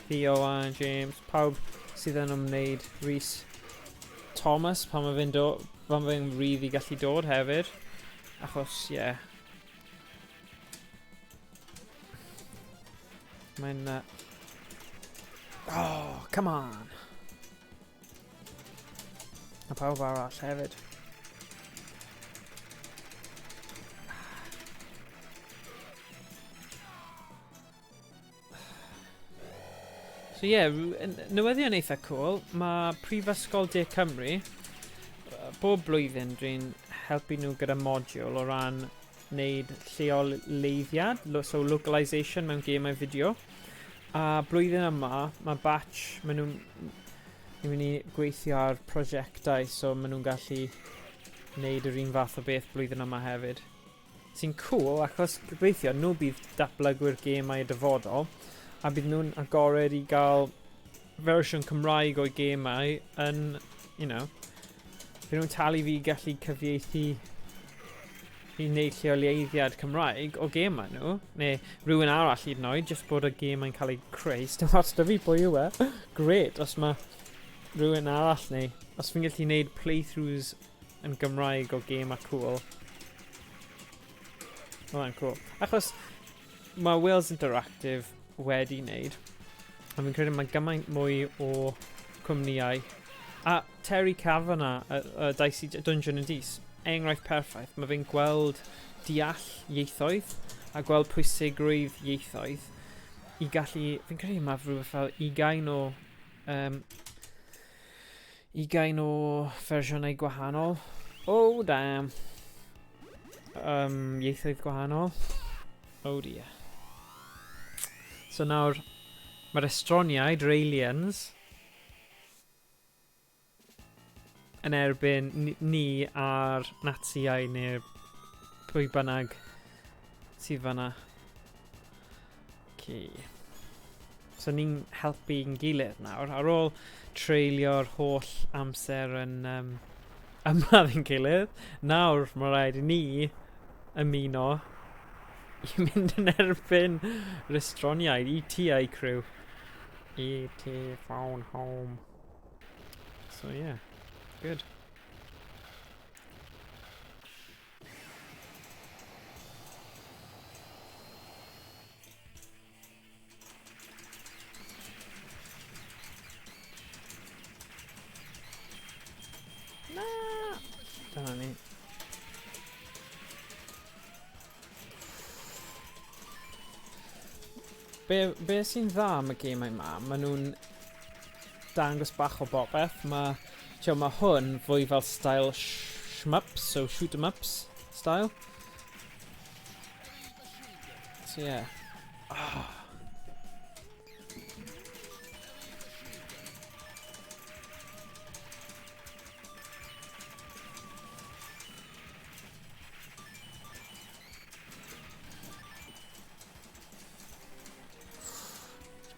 Fi, Owain, James, pawb sydd yn ymwneud, Rhys, Thomas, pan mae fe'n do, pan mae fe'n rhydd i gallu dod hefyd. Achos, ie. Yeah. Mae'n... Oh, come on! A pawb arall hefyd. So ie, yeah, newyddion eitha cool. Mae Prifysgol De Cymru, bob blwyddyn dwi'n helpu nhw gyda modiwl o ran wneud lleoleiddiad, so localisation mewn gemau fideo. A blwyddyn yma, mae batch, maen nhw'n ni'n mynd i gweithio ar prosiectau, so maen nhw'n gallu wneud yr un fath o beth blwyddyn yma hefyd. Sy'n cool, achos gobeithio nhw bydd datblygwyr gemau y dyfodol, a bydd nhw'n agored i gael fersiwn Cymraeg o'i gemau yn, you know, bydd nhw'n talu fi gallu cyfieithu i wneud lleoleiddiad Cymraeg o gemau nhw, neu rhywun arall hyd yn oed, jyst bod y gemau'n cael ei creu, dim ots da fi pwy yw e. Great, os mae rhywun arall neu os fi'n gallu gwneud playthroughs yn Gymraeg o gemau cool. Mae hwnna'n cool. Achos mae Wales Interactive wedi wneud, a fi'n credu mae gymaint mwy o cwmnïau. A Terry Kavanagh, y Dicey Dungeon and Dice, enghraifft perffaith. Mae fe'n gweld deall ieithoedd a gweld pwysigrwydd ieithoedd i gallu, fi'n credu mae rhywbeth fel 20 o 20 o fersiynau gwahanol. Oh, damn. Ieithoedd gwahanol. Oh dear. So nawr, mae'r estroniaid, yr aliens, yn erbyn ni a'r Natsiaid neu pwy bynnag sydd fanna. Okay. So ni'n helpu'n gilydd nawr. Ar ôl treulio'r holl amser yn ymladd yn gilydd, nawr mae rhaid i ni ymuno i mynd yn erbyn yr estroniaid, E.T. a'i crew. E.T. phone home. So yeah, good. Na! Dyna ni. Be, be sy'n dda am y gemau yma, maen nhw'n dangos bach o bopeth. Mae, mae hwn fwy fel style shmups, so shoot 'em ups style. So yeah. Oh.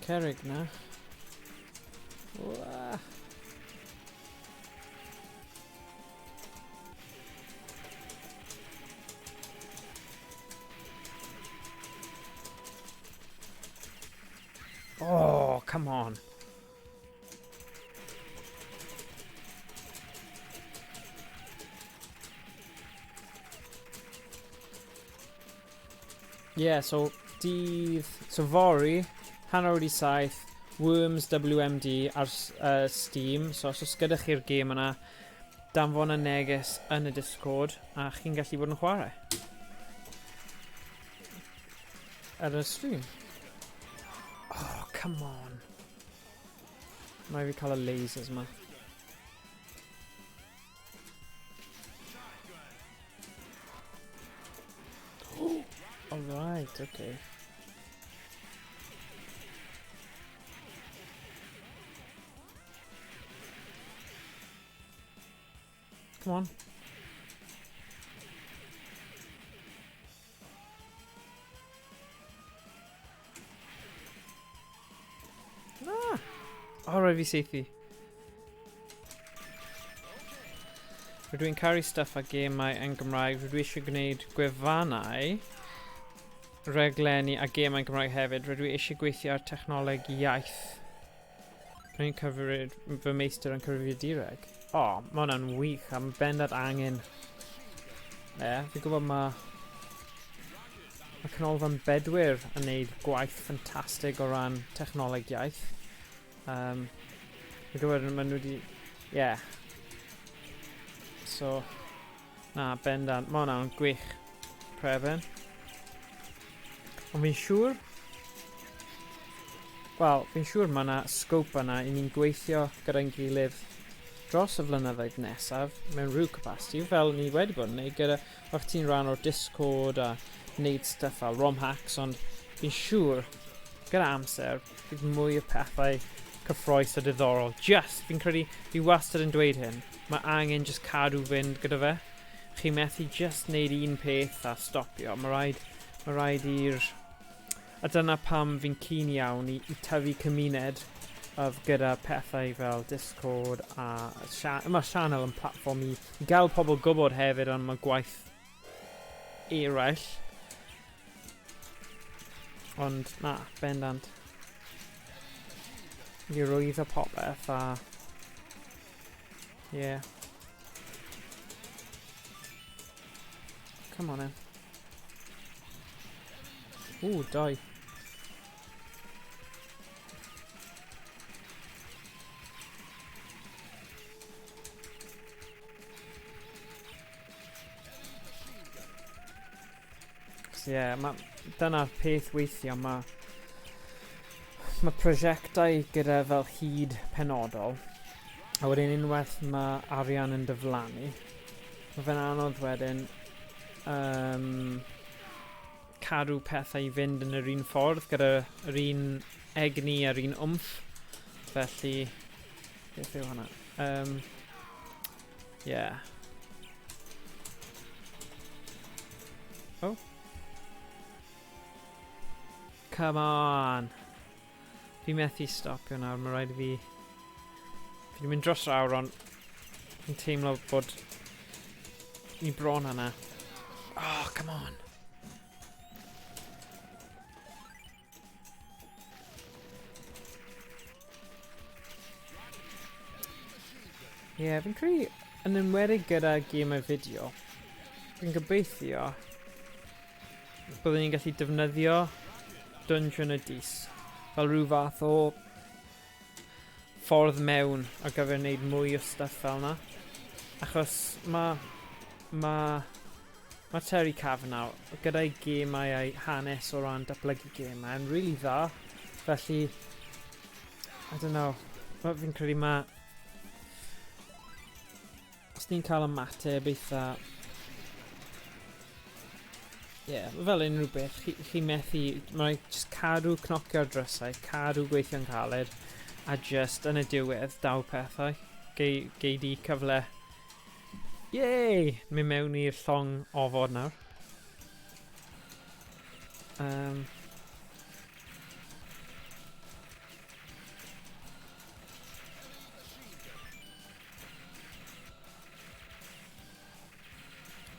Cerrig na. Wah. Oh, come on. Yeah, so dydd... So fory, 7:30, Worms WMD ar Steam. So os oes gyda chi'r gêm yna, danfon y neges yn y Discord a chi'n gallu bod yn chwarae. Ar y stream. Oh, come on. Mae fi cael y lasers yma. All right, okay. Come on. Na! O, rhaid fi saethu. Rydw i'n caru stuff a gemau yn Gymraeg. Rydw i eisiau gwneud gwefannau. rhaglenni a gemau Gymraeg hefyd. Rydw i eisiau gweithio ar technoleg iaith. Rwy'n cyfrif fy meistr yn cyfrifiadureg. O, oh, mae hwnna'n wych a mae bendant angen. Ie, yeah, fi'n gwybod mae Canolfan Bedwyr yn neud gwaith ffantastig o ran technoleg iaith. Fi'n gwybod maen nhw wedi... Ie. Yeah. So, na, bendant. Mae hwnna'n gwych, Preben. Ond fi'n siŵr... Wel, fi'n siŵr mae yna scope yna i ni'n gweithio gyda'n gilydd dros y flynyddoedd nesaf mewn rhyw capacity, fel ni wedi bod yn neud gyda... O'ch ti'n rhan o'r Discord a wneud stuff fel ROM hacks, ond fi'n siŵr gyda amser bydd mwy o pethau cyffroes a diddorol. Just, fi'n credu, fi wastad yn dweud hyn, mae angen just cadw fynd gyda fe. Chi methu just wneud un peth a stopio. Mae rhaid i'r... A dyna pam fi'n keen iawn i tyfu cymuned of gyda pethau fel Discord a... Mae sianel yn platfform i gael pobl gwybod hefyd am y gwaith eraill. Ond na, bendant. I rwyddo popeth a... Yeah. Come on in. Ooh, dau. Ie, yeah, dyna'r peth weithiau, mae prosiectau gyda fel hyd penodol, a wedyn unwaith mae arian yn diflannu, mae fe'n anodd wedyn cadw pethau i fynd yn yr un ffordd, gyda yr un egni a'r un wmff. Felly, beth yw hwnna? Yeah. Oh. Come on! Fi methu stopio nawr, mae rhaid i fi... Fi wedi mynd dros yr awr, ond fi'n teimlo bod ni bron yna. Oh, come on! Ie, yeah, fi'n credu yn enwedig gyda gemau fideo, fi'n gobeithio byddwn ni'n gallu defnyddio Dungeon y Dis fel rhyw fath o ffordd mewn ar gyfer wneud mwy o stuff fel yna. Achos mae Terry Cavanagh gyda'i gemau a'i hanes o ran datblygu gemau yn really dda. Felly, I don't know, fi'n credu mae... Os ni'n cael ymateb eitha... Ie, yeah, fel unrhyw beth, chi methu... Mae just cadw cnocio'r drysau, cadw gweithio'n caled, a just yn y diwedd daw pethau. Gei di cyfle. Yay! Mynd mewn i'r llong ofod nawr.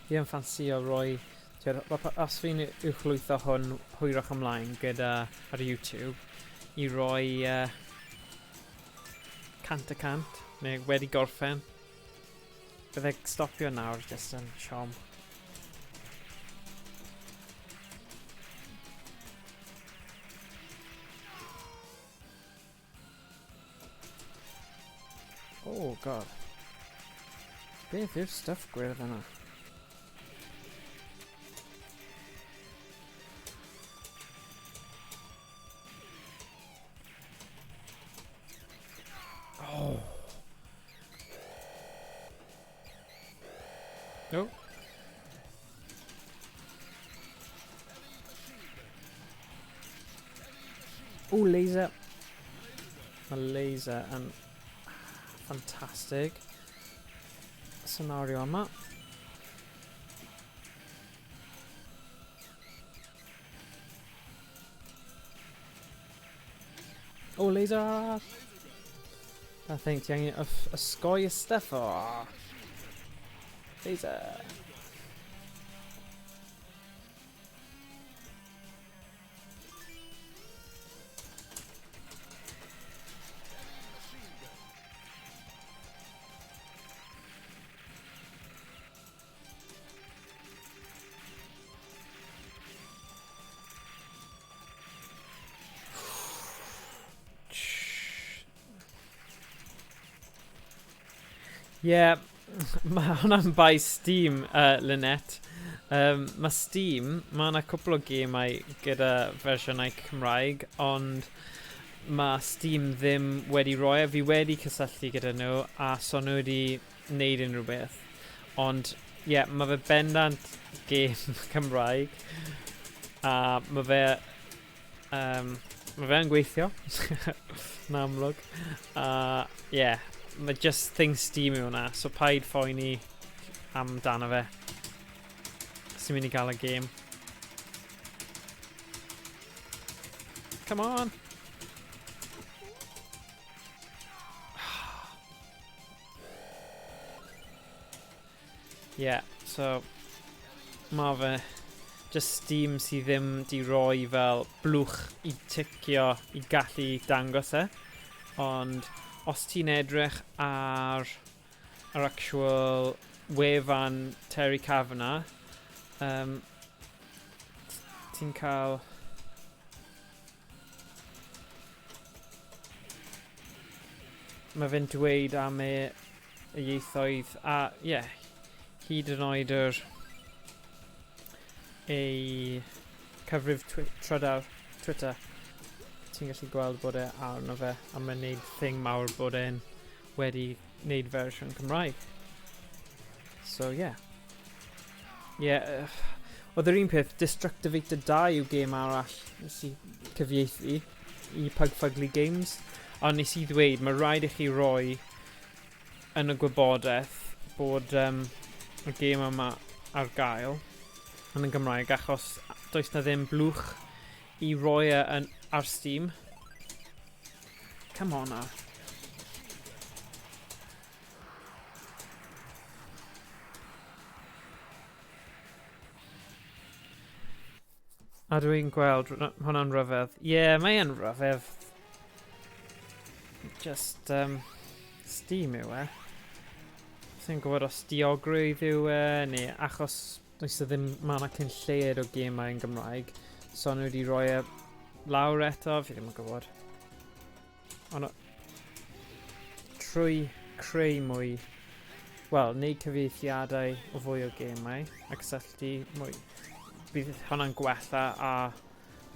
Fi yn ffansio roi... Os fi'n uwchlwytho hwn hwyrach ymlaen gyda ar YouTube, i roi 100% neu wedi gorffen. Bydde stopio nawr jyst yn siom. Oh god. Beth yw'r stuff gwyrdd yna? Oh. Oh. Oh, laser. A laser and fantastic scenario yma. Oh, laser! I think ti angen ysgoi y stuff. Oh. Laser! Ie, yeah, mae hwnna'n bai Steam, Lynette. Mae Steam, mae yna cwpl o gemau gyda fersiynau Cymraeg, ond mae Steam ddim wedi rhoi e. Fi wedi cysylltu gyda nhw, a so nhw wedi wneud unrhyw beth. Ond, ie, yeah, mae fe bendant gêm Cymraeg, a mae fe... mae fe'n gweithio, yn amlwg. A, ie, yeah, mae just thing Steam yw hwnna, so paid phoeni amdano fe. Sy'n mynd i gael y gêm. Come on! Yeah, so mae fe just Steam sydd ddim di roi fel blwch i ticio i gallu dangos e. Ond os ti'n edrych ar yr actual wefan Terry Kavanagh, ti'n cael... Mae fe'n dweud am e y ieithoedd a ie, yeah, hyd yn oed yr ei cyfrif trydar Twitter, ti'n gallu gweld bod e arno fe a mae'n neud thing mawr bod e'n wedi neud fersiwn Cymraeg. So yeah. Yeah, oedd yr un peth, Destructivator 2 yw gêm arall nes i cyfieithu i Pug Fugly Games, ond nes i ddweud mae rhaid i chi roi yn y gwybodaeth bod y gêm yma ar gael yn y Gymraeg achos does na ddim blwch i roi e yn, ar Steam. Come on now. A dwi'n gweld hwnna'n rhyfedd. Ie, yeah, mae e'n rhyfedd. Just, Steam yw e. Sy'n gwybod os diogrwydd yw e, neu achos does e ddim, mae yna cyn lleied o gemau yn Gymraeg. So nhw wedi rhoi e lawr eto, fi ddim yn gwybod. Ond trwy creu mwy, wel, neu cyfieithiadau o fwy o gemau a cysylltu mwy, bydd hwnna'n gwella a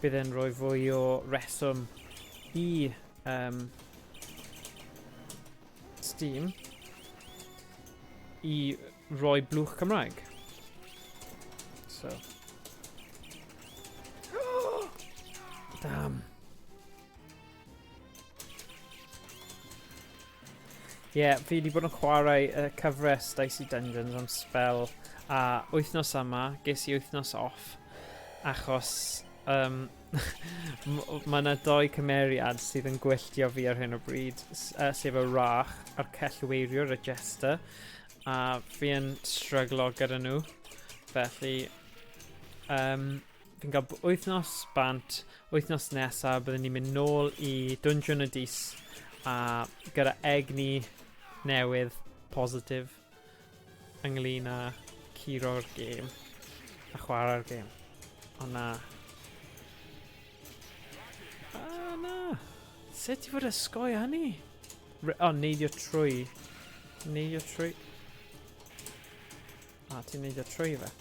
bydd e'n rhoi fwy o reswm i Steam i roi blwch Cymraeg. So. Damn. Ie, yeah, fi wedi bod yn chwarae y cyfres Dicey Dungeons am spel, a wythnos yma, ges i wythnos off, achos mae yna doi cymeriad sydd yn gwylltio fi ar hyn o bryd, sef y Rach a'r Cellweiriwr, y Jester, a fi yn stryglo gyda nhw, felly fi'n cael wythnos bant, wythnos nesaf byddwn ni'n mynd nôl i Dungeon y Dis a gyda egni newydd, positif, ynglyn â curo'r gêm a chwarae'r gêm. Ond na. Ah, na. Sut i fod ysgoi hynny? O, neidio trwy. Neidio trwy. A, ti'n neidio trwy fe.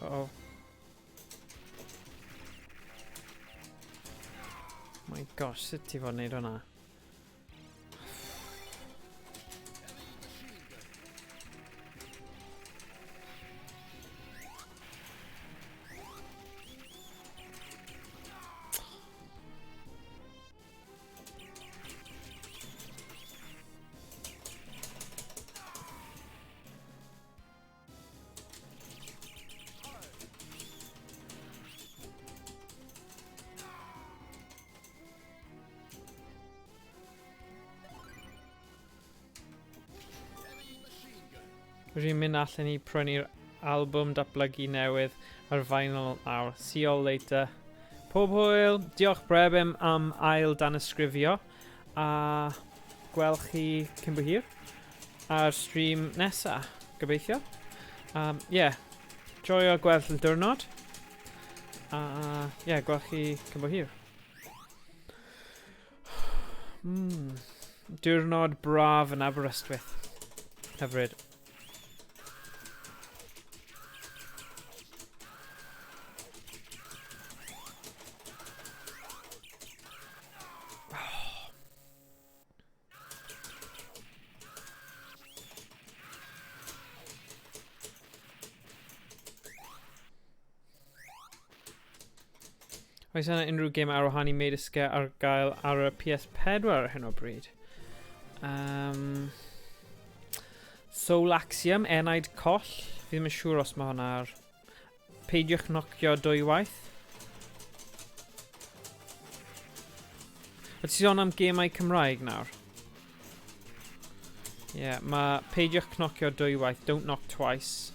Uh-oh. My gosh, sut ti fod wneud hwnna? Rwy'n mynd allan i prynu'r albwm datblygu newydd ar vinyl nawr. See you all later. Pob hwyl! Diolch Brebim am ail danysgrifio a gwel chi cyn bo hir. ar stream nesa, gobeithio. Yeah, joio gweld y diwrnod. A yeah, gweld chi cyn bo hir. Diwrnod braf yn Aberystwyth. Hyfryd. Oes yna unrhyw gêm ar wahân i Maid of Sker ar gael ar y PS4 ar hyn o bryd? Soul Axiom, Enaid Coll. Fi ddim yn siŵr os mae hwnna ar... Peidiwch nocio dwywaith. Wyt ti'n sôn am gemau Cymraeg nawr? Ie, yeah, mae peidiwch cnocio dwywaith, Don't Knock Twice,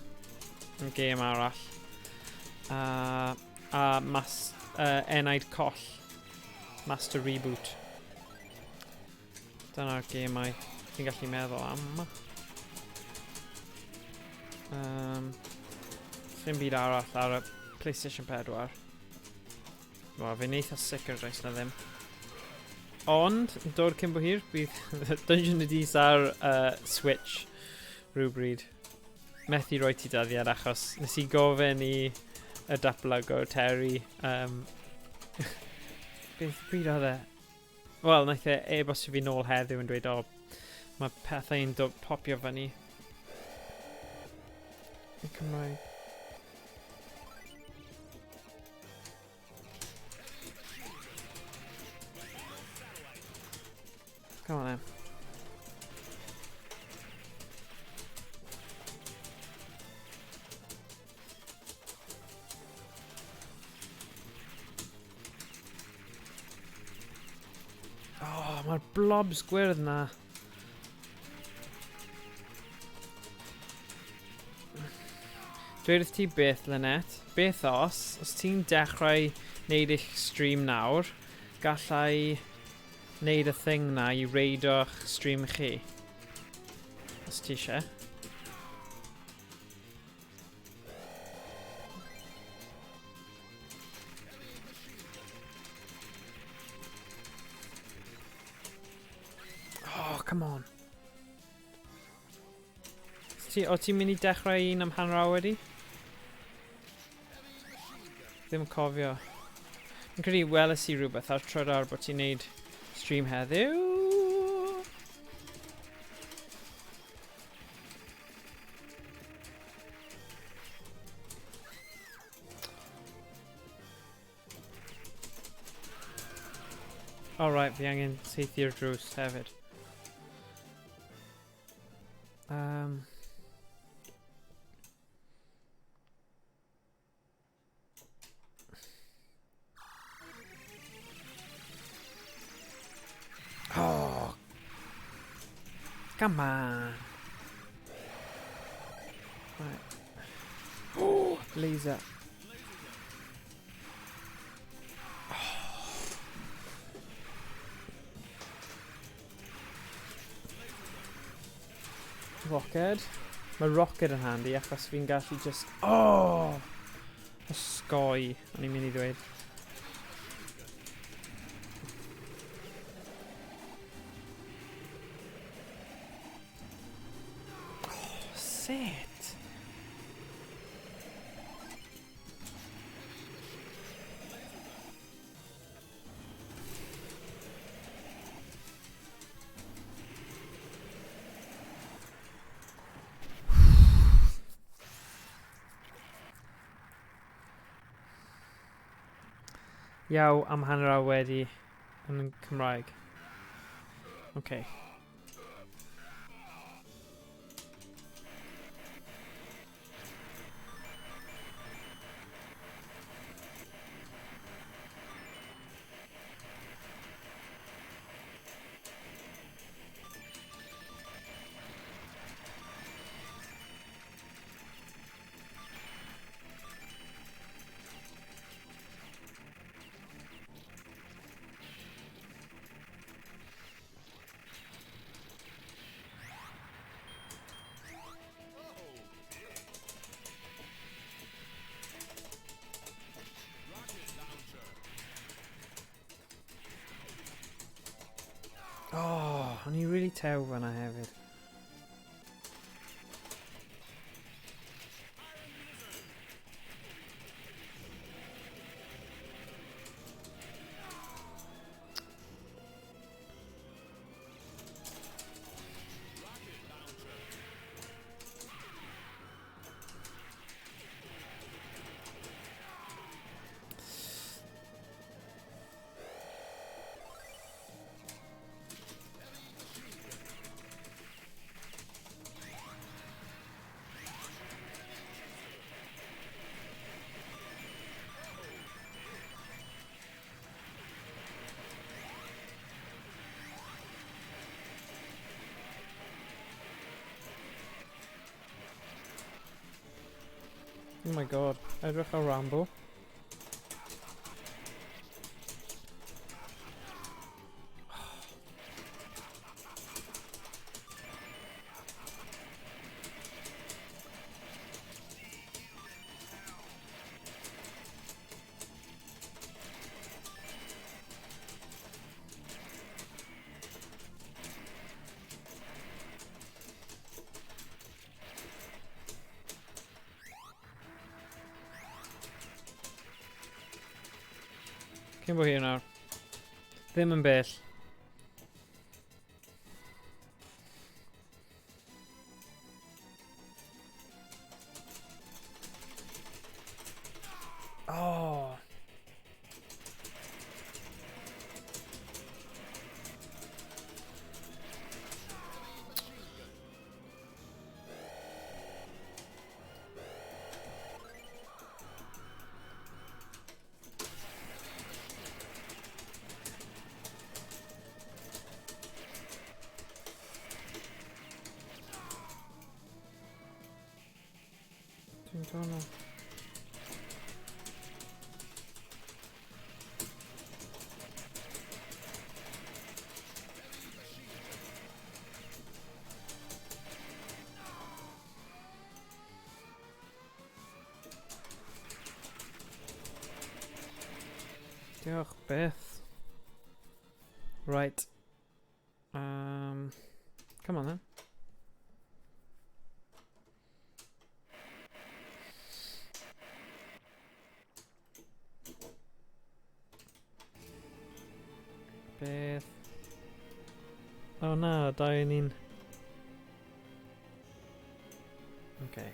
yn gêm arall. A mas, Enaid Coll, Master Reboot. Dyna'r gemau fi'n gallu meddwl am. Ddim byd arall ar y PlayStation 4. Wel, fi'n eitha sicr does na ddim. Ond, yn dod cyn bo hir, bydd Dungeon of Ys ar Switch rhywbryd. Methu roi ti dyddiad achos nes i gofyn i y datblygwr Terry. Beth bryd oedd e? Wel, naeth e e-bostio fi nôl heddiw yn dweud, o, mae pethau'n dod popio fyny. Yn Cymraeg. Come on then. Oh, mae'r blobs gwyrdd na. Dweud wrth ti beth, Lynette. Beth os ti'n dechrau wneud eich stream nawr, gallai wneud y thing na i reido'ch stream chi. Os ti eisiau. Oh, come on. O ti'n mynd i dechrau un am hanner awr wedi? Ddim yn cofio. Fi'n credu weles i rhywbeth ar trydar bod ti'n neud stream heddiw. All right, fi angen teithio'r drws hefyd. Oh, come on. Right. Oh, laser. Rocket. Mae rocket yn handy achos fi'n gallu just... Oh! Osgoi, o'n i'n mynd i ddweud. Oh, sut? Iaw am hanner awr wedi yn Cymraeg. Okay. Oh, o'n i really tew fanna hefyd. Oh my god, edrych ar Rambo. Cyn bo hir nawr. Ddim yn bell. Oh. Dwi'n dod Diolch byth. Right. Come on then. Beth. Oh na, dau yn un. Okay.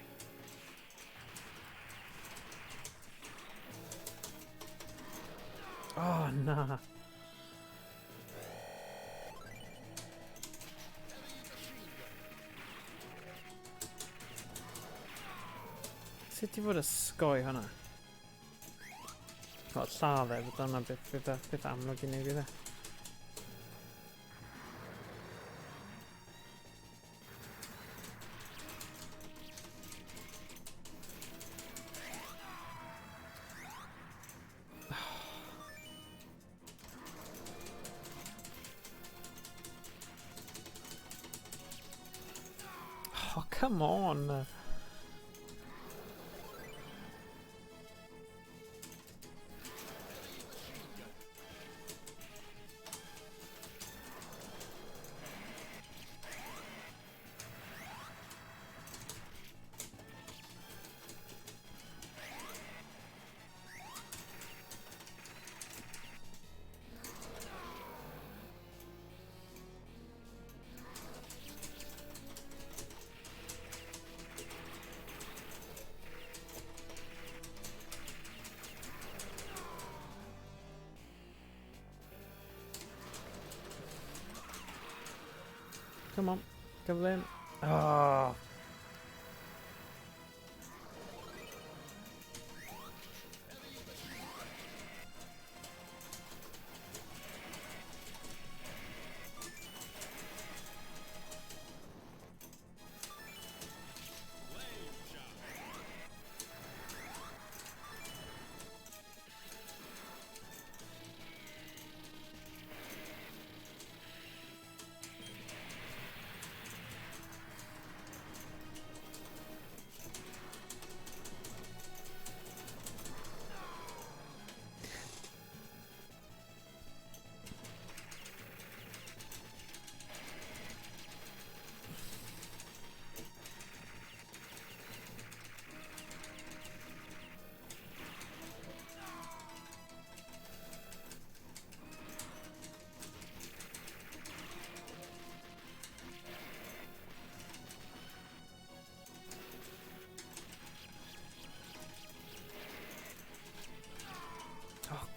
Oh na. Sut i fod ysgoi hwnna? Wel, lladd e, fydd dyna beth, fydd beth amlwg i wneud fydd e. Oh, come on! Come on, gyflym. Oh.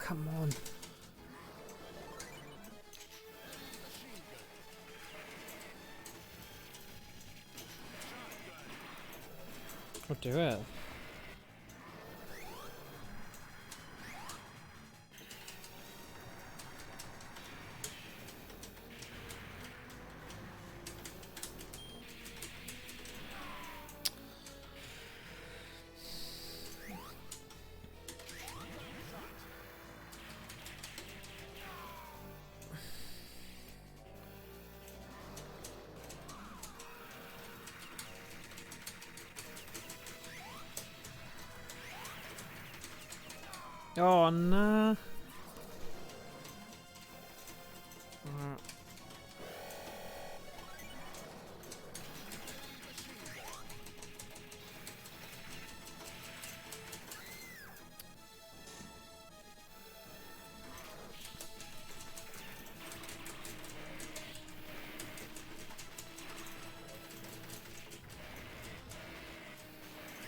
come on. O diwedd. O, na.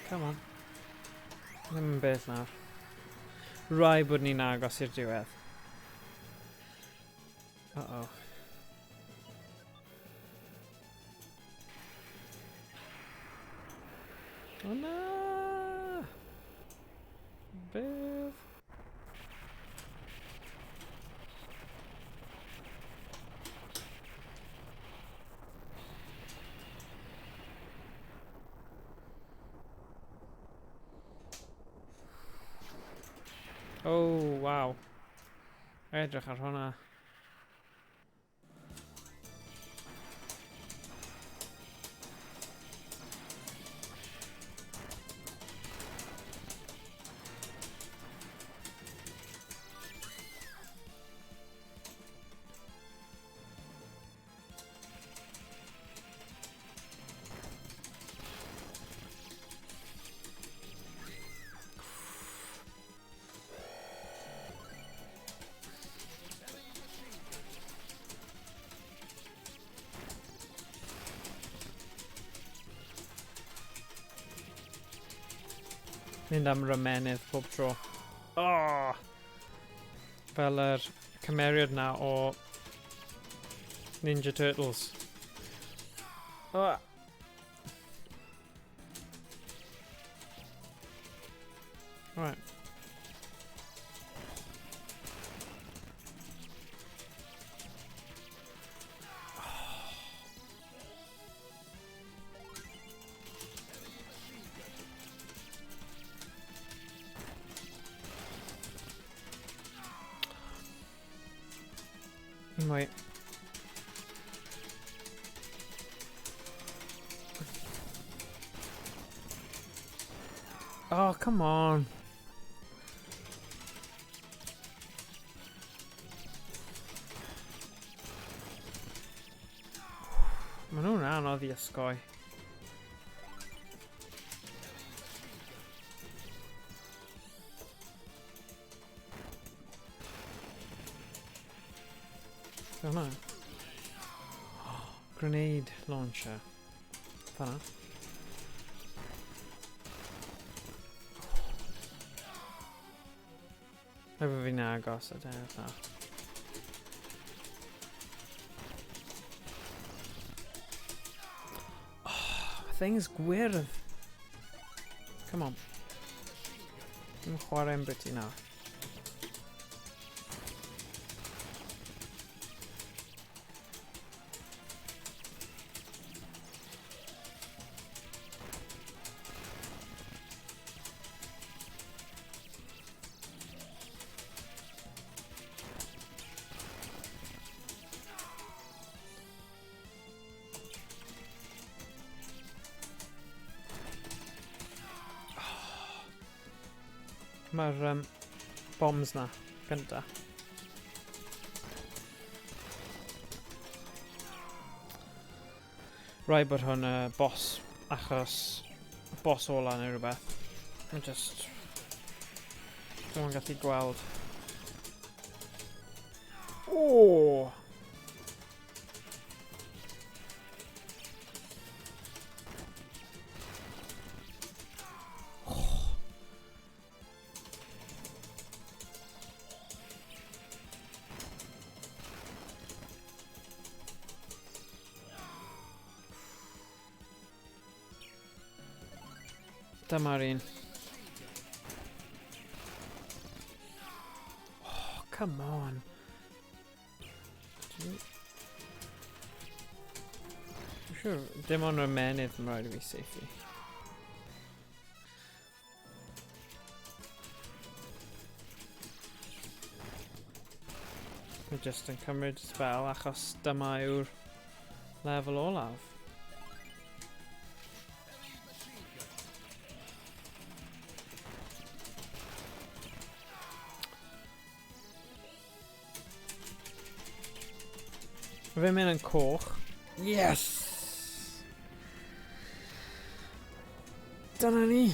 Come on. Ddim yn beth nawr. Rai bod ni'n agos i'r diwedd. Uh-oh. O na! Beth? Oh, waw. Edrych ar hwnna. Mynd am rymenydd pob tro. Oh! Fel yr cymeriad na o Ninja Turtles. Oh. Right. Wait. Oh, come on. Maen nhw'n anodd i osgoi. Be hwnna? Grenade launcher. Fanna. Efo fi'n agos at edrych na. Oh, things gwyrdd. Come on. Dim chwarae'n byti nawr. Mae'r bombs na gynta. Rhaid bod hwn y boss, achos boss ola neu rhywbeth. Mae'n just... Dwi'n gallu gweld. O! Dyma'r un. Oh, come on. Dwi'n siŵr dim ond yr ymennydd mae'n rhaid i fi saethu. Mae jyst yn cymryd spel achos dyma yw'r lefel olaf. Mae fe'n mynd yn coch. Yes! Dyna ni.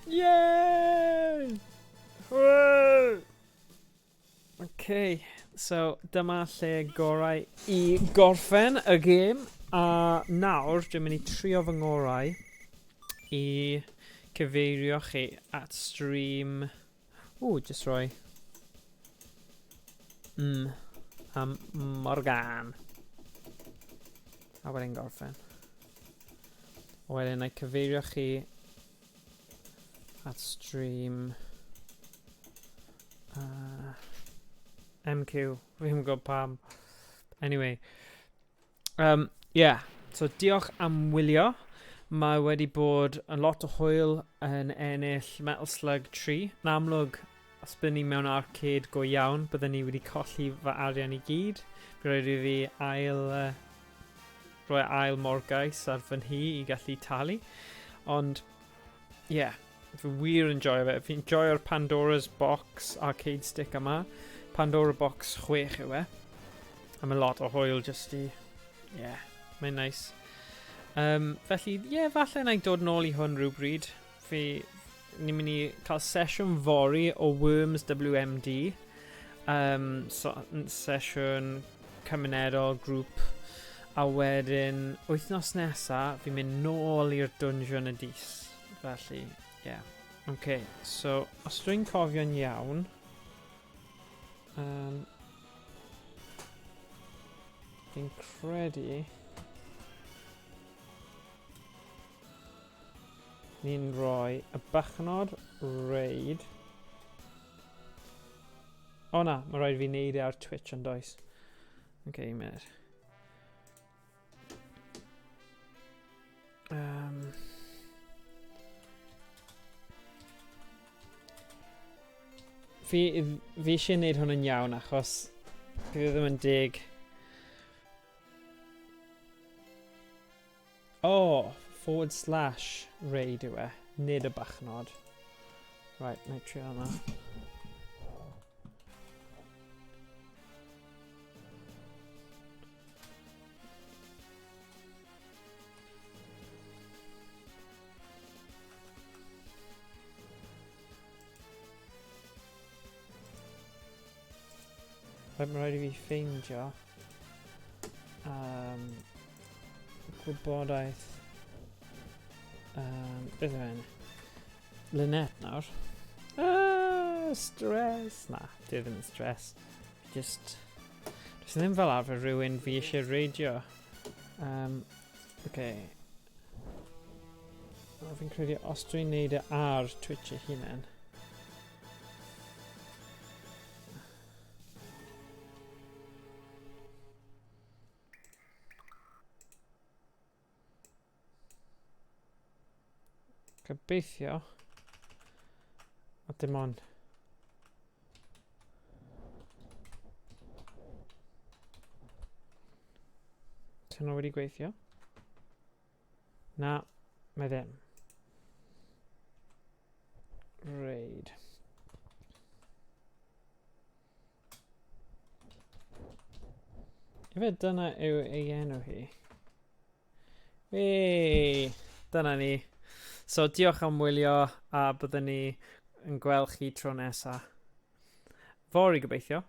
Yay! Hooray! Okay, so dyma lle gorau i gorffen y gêm. A nawr, dwi'n mynd i trio fy ngorau i cyfeirio chi at stream... Ww, jyst rhoi... am Morgan. A wedyn gorffen. A wedyn, na i cyfeirio chi at stream MQ. Fi ddim yn gwybod pam. Anyway. Yeah. So diolch am wylio. Mae wedi bod yn lot o hwyl yn ennill Metal Slug 3. Yn amlwg, os byddwn ni mewn arcade go iawn, byddwn ni wedi colli fy arian i gyd. Fi rhaid i fi ail, rhoi ail morgais ar fy nhŷ i gallu talu. Ond, ie, yeah, fi wir yn joio fe. Fi'n joio'r Pandora's Box arcade stick yma. Pandora Box 6 yw e. A mae'n lot o hwyl jyst i... Yeah, mae'n nice. Felly, ie, yeah, falle na i dod nôl i hwn rhywbryd. Ni'n mynd i cael sesiwn fory o Worms WMD. So, sesiwn cymunedol, grŵp. A wedyn, wythnos nesa, fi'n mynd nôl i'r Dungeon y Dis. Felly, ie. Yeah. Okay, so, os dwi'n cofio'n iawn... Fi'n credu... Ni'n rhoi y bychnod raid. O na, mae rhaid fi wneud e ar Twitch yn does. Ok, un munud. Fi eisiau gwneud hwn yn iawn achos fi ddim yn deg. Oh, forward slash raid yw e, nid y bychnod. Right, na i trio hwnna. Right, mae rhaid i fi ffeindio gwybodaeth beth yw e'n? Lynette nawr. Stress! Na, dwi ddim yn stress. Just... Does ddim fel arfer rhywun fi eisiau reidio. Okay. Fi'n credu os dwi'n neud e ar Twitch ei hunan. Gobeithio. A dim ond. Ti'n wedi gweithio? Na, mae ddim. Raid. Ife dyna yw ei enw hi? Wei! Dyna ni. So diolch am wylio a byddwn ni yn gweld chi tro nesa. Fory gobeithio.